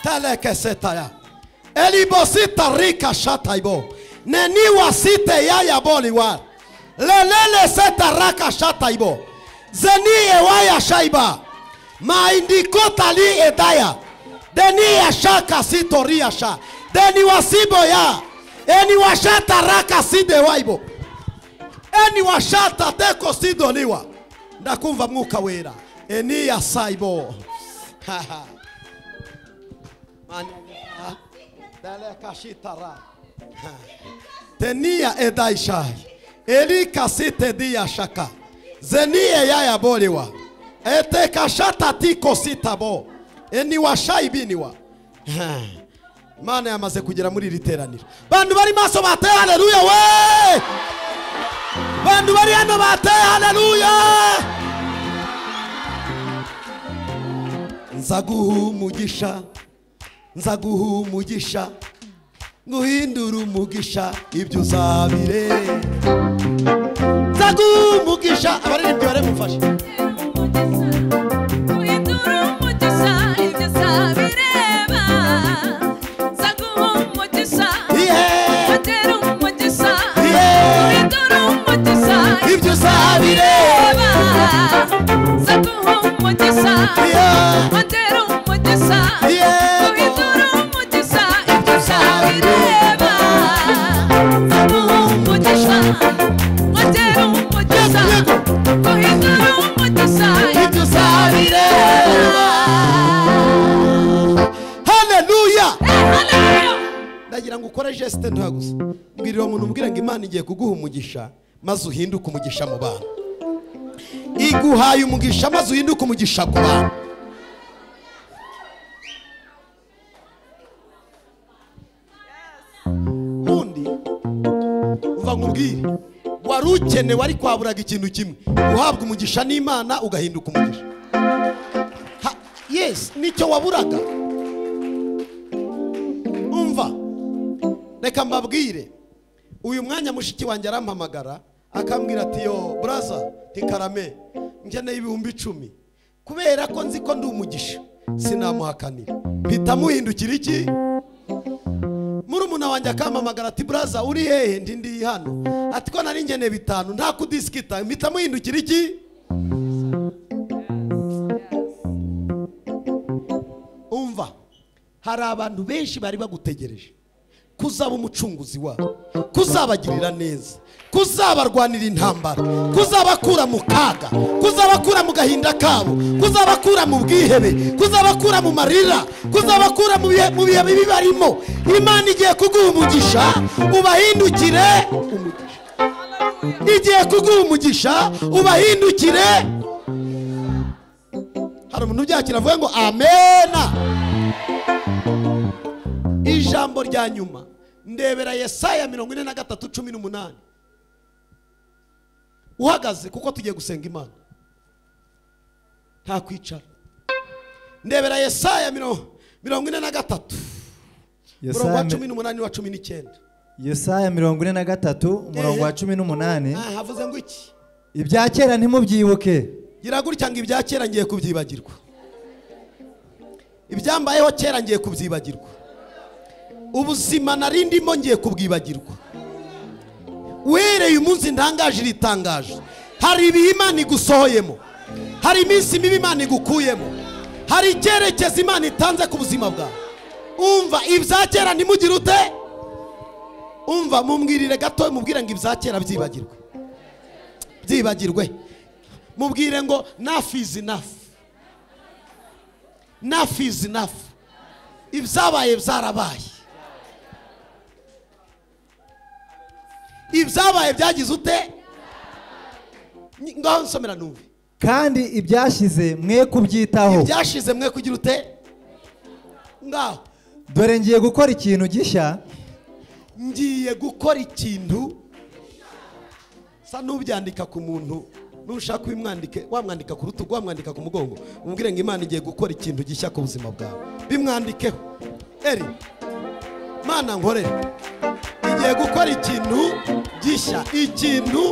Teleke setaya. Eli bosita rika shataibo. Neni wasite yaya boliwa. Lelele seta raka shataibo. Zeni ewaya shaiba. Maindikota li edaya. Deni yashaka sitoria sha. Deni wasibo ya. Eni washata raka side waibo. Eni washata teko sidoliwa. Ndakumva mwuka wera. Eni ya saibo. Tenia edaishai. Eli kasite dia shaka. Zeni eyaya boliwa. Ete kashata tiko sitabo. Eni washai biniwa. Mana yamaze kugera muri iri teraniro. Bantu bari maso bate haleluya we. Bantu bari hano bate haleluya. Nzaguha umugisha. Nzaguha umugisha. Nguhindura umugisha ibyo uzabire. Nzaguha umugisha. Abaririmbyi baremufashe. Nguhindura umugisha ibyo uzabireba. Nzaguha umugisha. Nguhindura umugisha. Nguhindura umugisha ibyo uzabireba. Nzaguha umugisha. Nguhindura umugisha. Nguhindura umugisha ibyo uzabireba. Nzaguha umugisha. Nguhindura umugisha. Nguhindura umugisha ibyo uzabireba. Haleluya. Ndagira ngo ukore geste ntoya gusa. Mbwirira umuntu umbwira ngo Imana igiye kuguha umugisha maze uhinduke umugisha mu bantu. Iguhaye umugisha maze uhinduke umugisha ku bantu. Undi uva nkubwire wari ukenewe ariko waburaga ikintu kimwe, uhabwa umugisha n'Imana ugahinduka umugisha. Yes, nicyo waburaga. Umva, reka mbabwire, uyu mwanya mushiki wanjye arampamagara akambwira ati yo braza tikarame nkeneye 10,000 kubera ko nzi ko ndi umugisha sinamuhakanira, mpita muhindukira iki. Murumuna wanjye akampamagara ati braza uri hehe? Ndi ndi hano. Ati ko nari nkeneye 5 nta kudisikita, mpita muhindukira iki. Umva, hari abantu benshi bari bagutegereje kuzaba umucunguzi wabo, kuzabagirira neza, kuzabarwanira intambara, kuzabakura mu kaga, kuzabakura mu gahinda kabo, kuzabakura mu bwihebe, kuzabakura mu marira, kuzabakura mu bihe bibi barimo. Imana igiye kuguha umugisha ubahindukire umugisha. Igiye kuguha umugisha ubahindukire. Hari umuntu ubyakira avuga ngo amena. Ijambo rya nyuma ndebera Yesaya 43:18. Uhagaze kuko tugiye gusenga Imana, nta kwicara. Ndebera Yesaya 43 umurongo wa 18 wa 19. Yesaya 43 umurongo wa 18. Havuze ngo iki? Ibya kera ntimubyibuke. Gira gutya ngo ibya kera ngiye kubyibagirwa. Ibyambayeho kera ngiye kubyibagirwa. Ubuzima nari ndimo ngiye kubwibagirwa. Uhereye umunsi ntangaje iritangaje. Hari ibihe Imana igusohoyemo, hari iminsi mibi Imana igukuyemo, hari icyerekezo Imana itanze ku buzima bwawe. Umva, ibya kera ntimugire ute? Umva, mumbwirire gato, mubwire ngo ibya kera byibagirwe. Byibagirwe. Mubwire ngo enough is enough. Enough is enough. Ibyabaye byarabaye. Ibyabaye byagize ute? Ngaho nsomera numve. Kandi ibyashize mwe kubyitaho. Ibyashize mwe kugira ute? Ngaho. Dore ngiye gukora ikintu gishya. Ngiye gukora ikintu. Sa nubyandika ku muntu, nushaka ubimwandike, wamwandika ku rutugu, wamwandika ku mugongo, umubwire ngo Imana igiye gukora ikintu gishya ku buzima bwawe. Bimwandikeho. Eri Mana nkorere. Igiye gukora ikintu gishya, ikintu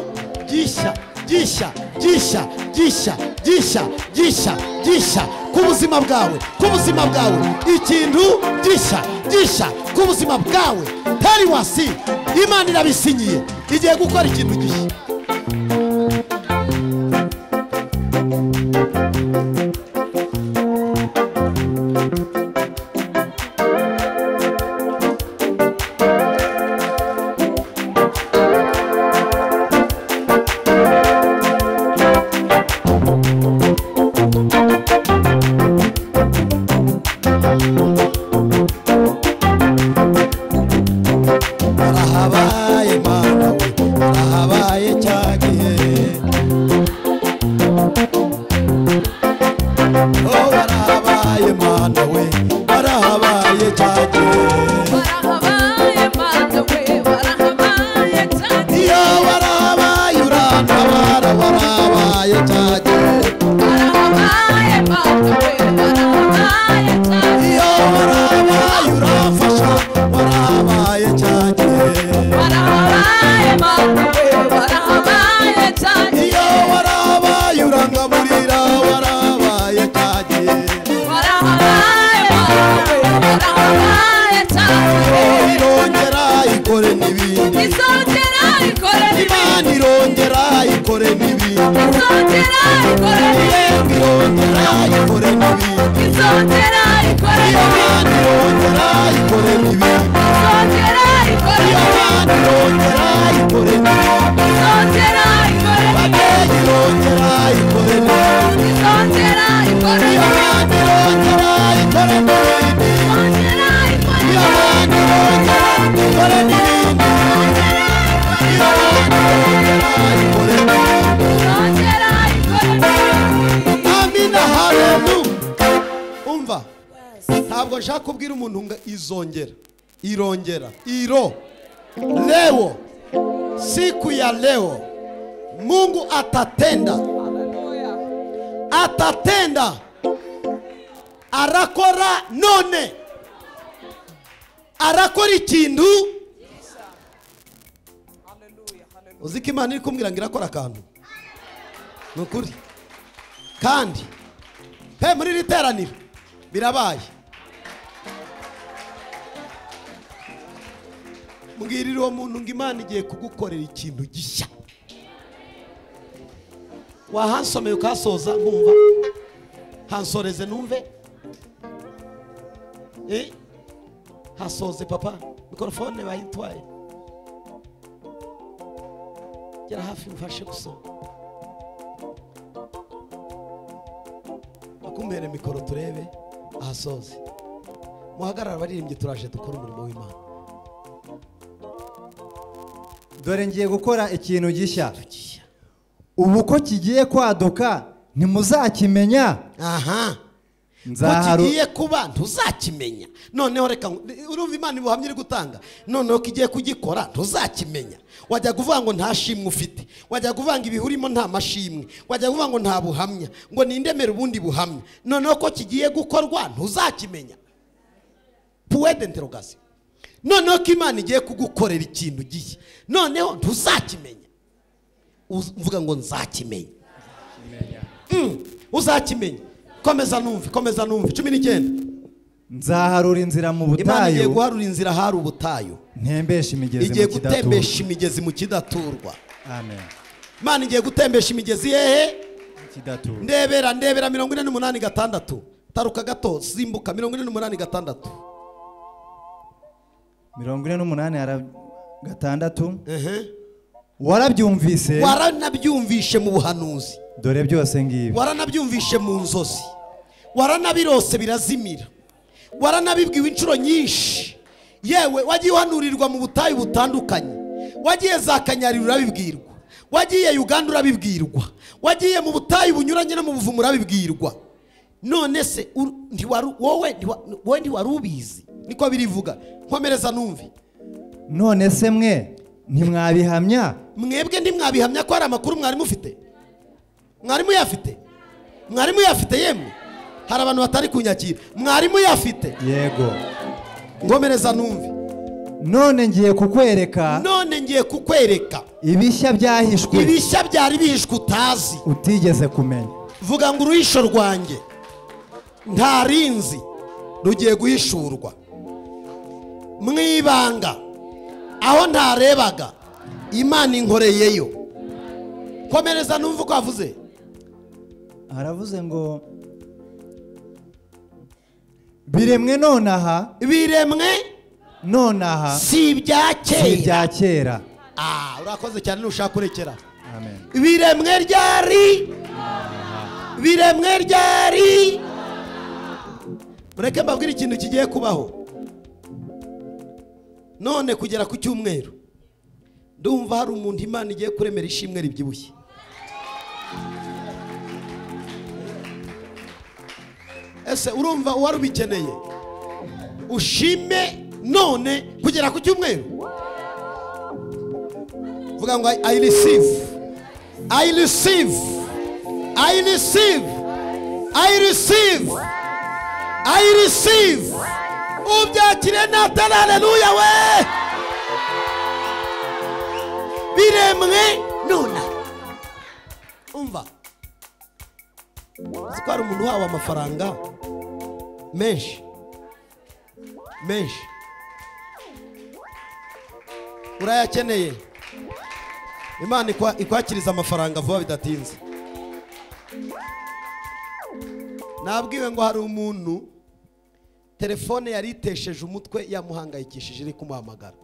gishya, gishya, gishya, gishya, gishya, gishya, gishya ku buzima bwawe, ku buzima bwawe, ikintu gishya, gishya ku buzima bwawe. Tari wasi, Imana irabisinyiye, igiye gukora ikintu gishya. Warahabaye Mana we, warahabaye cya gihe. Oh, warahabaye Mana we, warahabaye cya gihe. Warahabaye Mana we, warahabaye cya gihe. Iyo warahabaye urantabara, warahabaye cya gihe. Warahabaye Mana we, warahabaye cya gihe. Iyo warahabaye uramfasha, warahabaye cya gihe. Warahabaye Mana we, warahabaye cya gihe. Iyo warahabaye urangaburira, warahabaye cya gihe. Warahabaye Mana we, warahabaye cya gihe. Irongera ikore n'ibindi, Izongera ikore n'ibindi. Imana irongera ikore n'ibindi, Izongera ikore n'ibindi. Yemwe irongera ikore n'ibindi, Izongera ikore n'ibindi. Imana irongera ikore n'ibindi, Izongera ikore n'ibindi. Imana irongera ikore n'ibindi, Izongera ikore n'ibindi. Babyeyi irongera ikore n'ibindi, Izongera ikore n'ibindi. Imana irongera ikore n'ibindi, Izongera ikore n'ibindi. Imana irongera ikore n'ibindi, Imana irongera ikore n'ibindi. Izongera ikore n'ibindi. Amina, haleluya. Umva, ntabwo nshaka kubwira umuntu ngo izongera, irongera, iro leo, siku ya leo Mungu atatenda, atatenda, arakora none, arakora ikintu. Uzi ko Imana iri kumbwira ngo irakora akantu, ni ukuri. Kandi pe muri iri teraniro birabaye. Mbwirira uwo muntu ngo Imana igiye kugukorera ikintu gishya. Wahansomeye ukahasoza nkumva, hansoreze numve. Hasoze papa, mikorofone bayitwaye. Gera hafi mfashe gusoma. Bakumbere mikoro turebe ahasoze. Muhagarara abaririmbyi, turaje dukora umurimo w'Imana. Dore ngiye gukora ikintu gishya, ubu ko kigiye kwaduka ntimuzakimenya. Aha, ko Nzaharu kigiye kuba ntuzakimenya. Noneho reka urumva Imana ibuhamya iri gutanga. Noneho kigiye kugikora ntuzakimenya. Wajya kuvuga ngo nta shimwe ufite, wajya kuvuga ngo ibihurimo nta mashimwe, wajya kuvuga ngo nta buhamya, ngo nindemere ubundi buhamya. Noneho ko kigiye gukorwa ntuzakimenya. Point d'interrogation. Noneho ko Imana igiye kugukorera ikintu gishya, noneho ntuzakimenya. Uvuga ngo nzakimenya. Uzakimenya. Komeza numve, komeza numve. 19. Nzaharura inzira mu Imana igiye butayu, guharura inzira hari ubutayu, ntembesha imigezi igiye mu kidaturwa. gutembesha imigezi mu kidaturwa. Amen. Imana igiye gutembesha imigezi hehe? Kidaturwa. Ndebera, ndebera 48:6. Taruka gato, simbuka 48:6. 48:6. Warabyumvise, Waranabyumvishe mu buhanuzi, dore byose ngibi. waranabyumvishe mu nzozi, waranabirose birazimira, waranabibwiwe inshuro nyinshi. Yewe wagiye uhanurirwa mu butayu butandukanye, wagiye za Kanyarira urabibwirwa, wagiye Uganda urabibwirwa, wagiye mu butayu bunyuranye no mu buvumo urabibwirwa. None se wowe ntiwari ubizi? Niko birivuga. Nkomereza numve. None se mwe ntimwabihamya? Mwebwe ntimwabihamya ko hari amakuru mwari mufite? Mwari muyafite? Mwari muyafite yemwe? Hari abantu batari kunyakira. Mwari muyafite? Yego. Ngomereza numve. None ngiye kukwereka. None ngiye kukwereka ibishya byahishwe. Ibishya byari bihishwe utazi, utigeze kumenya. Vuga ngo uruhisho rwanjye ntarinzi rugiye guhishurwa mwibanga aho ntarebaga, Imana inkoreyeyo. Komereza numva uko avuze. Aravuze ngo biremwe nonaha, biremwe nonaha, si ibya kera, si ibya kera. Urakoze cyane nushaka kurekera. Amen. Biremwe ryari, biremwe ryari. Mureke mbabwire ikintu kigiye kubaho none kugera ku cyumweru. Ndumva hari umuntu Imana igiye kuremera ishimwe ribyibushye. Ese urumva uwari ubikeneye? Ushime none kugera ku cyumweru. Vuga ngo I receive, I receive, I receive, I receive, I receive. Ubyakire natana, haleluya we. Biremwe nona. Umva, ko hari umuntu wawe amafaranga menshi menshi, urayakeneye. Imana ikwakiriza amafaranga vuba bidatinze. Nabwiwe ngo hari umuntu telefone yari itesheje umutwe, yamuhangayikishije iri kumuhamagara.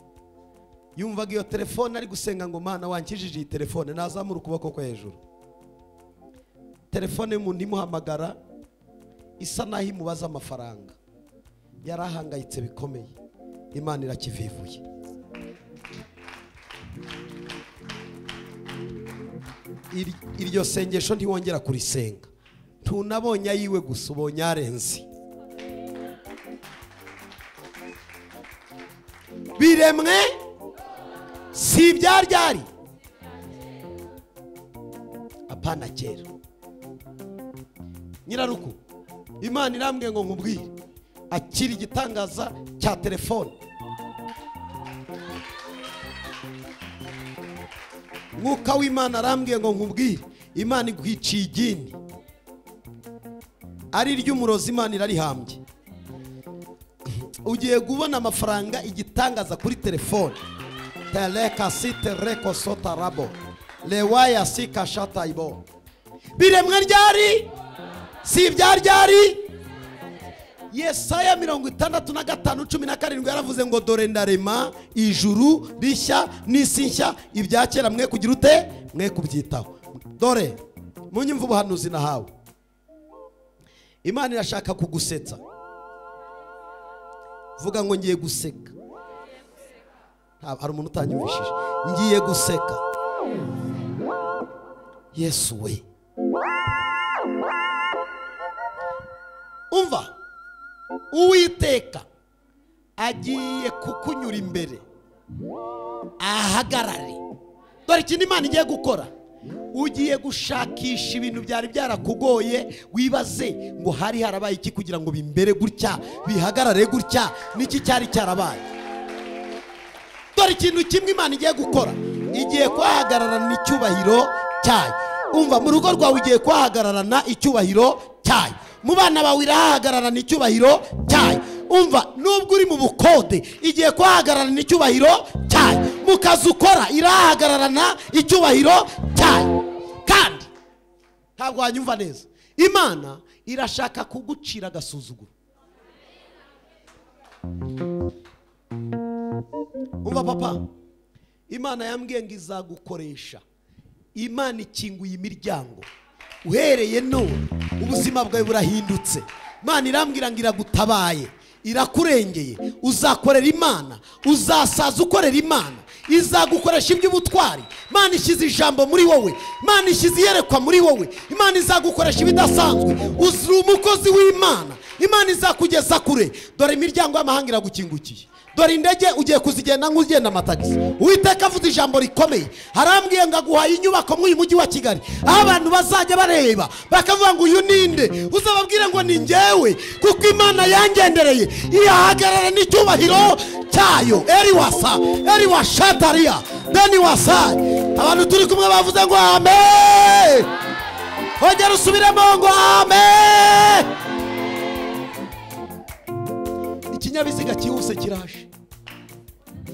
Yumvaga iyo telefone ari gusenga ngo Mana wankijije iyi telefone, nazamura ukuboko kwe hejuru. Telefone y'umuntu imuhamagara isa naho imubaza amafaranga. Yarahangayitse bikomeye. Imana irakivivuye. Iryo sengesho ntiwongera kurisenga. Tunabonye ayiwe gusa, ubonye arenze. Biremwe si ibyaryari, apana kera. Nyiraruku, Imana irambwiye ngo nkubwire, akira igitangaza cya telefone. Mwuka w'Imana arambwiye ngo nkubwire, Imana iguhiciye igini ari ry'umurozi, Imana irarihambye. Ugiye kubona amafaranga igitangaza kuri telefone. Teleka site reko sota rabo lewaya sika shata ibo. Biremwe ryari, si ibyaryari. Yesaya 65:17 yaravuze ngo dore ndarema ijuru rishya n'isi nshya, ibya kera mwe kugira ute, mwe kubyitaho. Dore munyumva ubuhanuzi nahawe. Imana irashaka kugusetsa. Vuga ngo ngiye guseka. Hari umuntu utanyumvishije. Ngiye guseka. Yesu we. Umva, Uwiteka agiye kukunyura imbere ahagarare. Dore ikintu Imana igiye gukora. Ugiye gushakisha ibintu byari byarakugoye, wibaze ngo hari harabaye iki kugira ngo bimbere gutya, bihagarare gutya, niki cyari cyarabaye. Dore ikintu kimwe Imana igiye gukora, igiye kwahagararana icyubahiro cyayo. Umva, mu rugo rwawe ugiye kwahagararana icyubahiro cyayo, mu bana bawe irahagararana icyubahiro cyayo. Umva, nubwo uri mu bukode igiye kwahagararana icyubahiro cyayo, mu kazi ukora irahagararana icyubahiro cyayo. Kandi ntabwo wanyumva neza, Imana irashaka kugucira agasuzuguro. Umva papa, Imana yambwiye ngo izagukoresha. Imana ikinguye imiryango. Uhereye none ubuzima bwawe burahindutse. Imana irambwira ngo iragutabaye, irakurengeye. Uzakorera Imana, uzasaza ukorera Imana, izagukoresha iby'ubutwari. Imana ishyize ijambo muri wowe, Imana ishyize iyerekwa muri wowe, Imana izagukoresha ibidasanzwe. Uzuri umukozi w'Imana, Imana izakugeza kure. Dore imiryango y'amahanga iragukingukiye, Dore indege ugiye kuzigenda nk'ugenda amatagisi. Uwiteka avuze ijambo rikomeye, arambwiye ngo aguhaye inyubako muri uyu mujyi wa Kigali, aho abantu bazajya bareba bakavuga ngo uyu ninde, uzababwire ngo ni njyewe, kuko Imana yangendereye ihagarara n'icyubahiro cyayo. Eri wasa, eri washatariya, deni wasa. Abantu turi kumwe bavuze ngo amen. Ongera usubiremo ngo amen. Ikinyabiziga cyihuse kiraje.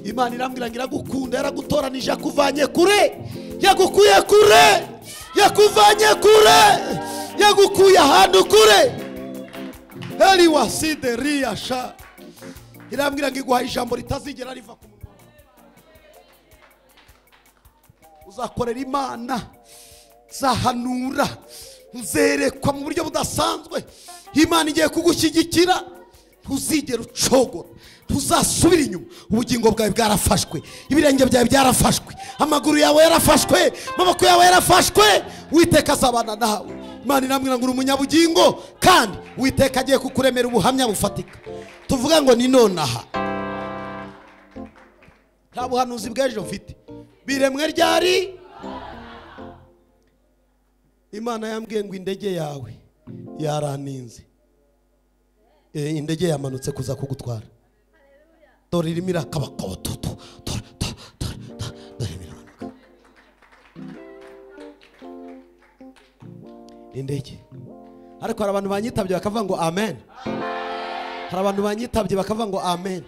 Imana irambwira ngo iragukunda, yaragutoranije, yakuvanye kure, yagukuye kure, yakuvanye kure, yagukuye ahantu kure. Eri wasideriya sha. Irambwira ngo iguhaye ijambo ritazigera riva ku munwa. Uzakorera Imana, uzahanura, uzerekwa mu buryo budasanzwe. Imana igiye kugushyigikira, ntuzigera ucogora, ntuzasubira inyuma. Ubugingo bwawe bwarafashwe, ibirenge byawe byarafashwe, amaguru yawe yarafashwe, amaboko yawe yarafashwe. Uwiteka azabana nawe. Imana irambwira ngo uri umunyabugingo, kandi Uwiteka agiye kukuremera ubuhamya bufatika. Tuvuga ngo ni nonaha. Nta buhanuzi bw'ejo mfite. Biremwe ryari? Imana yambwiye ngo indege yawe yaraninze. Indege yamanutse kuza kugutwara. Dore irimo irakabakaba, dore irimo iramanuka. Indege. Ariko hari abantu banyitabye bakavuga ngo amen. Hari abantu banyitabye bakavuga ngo amen.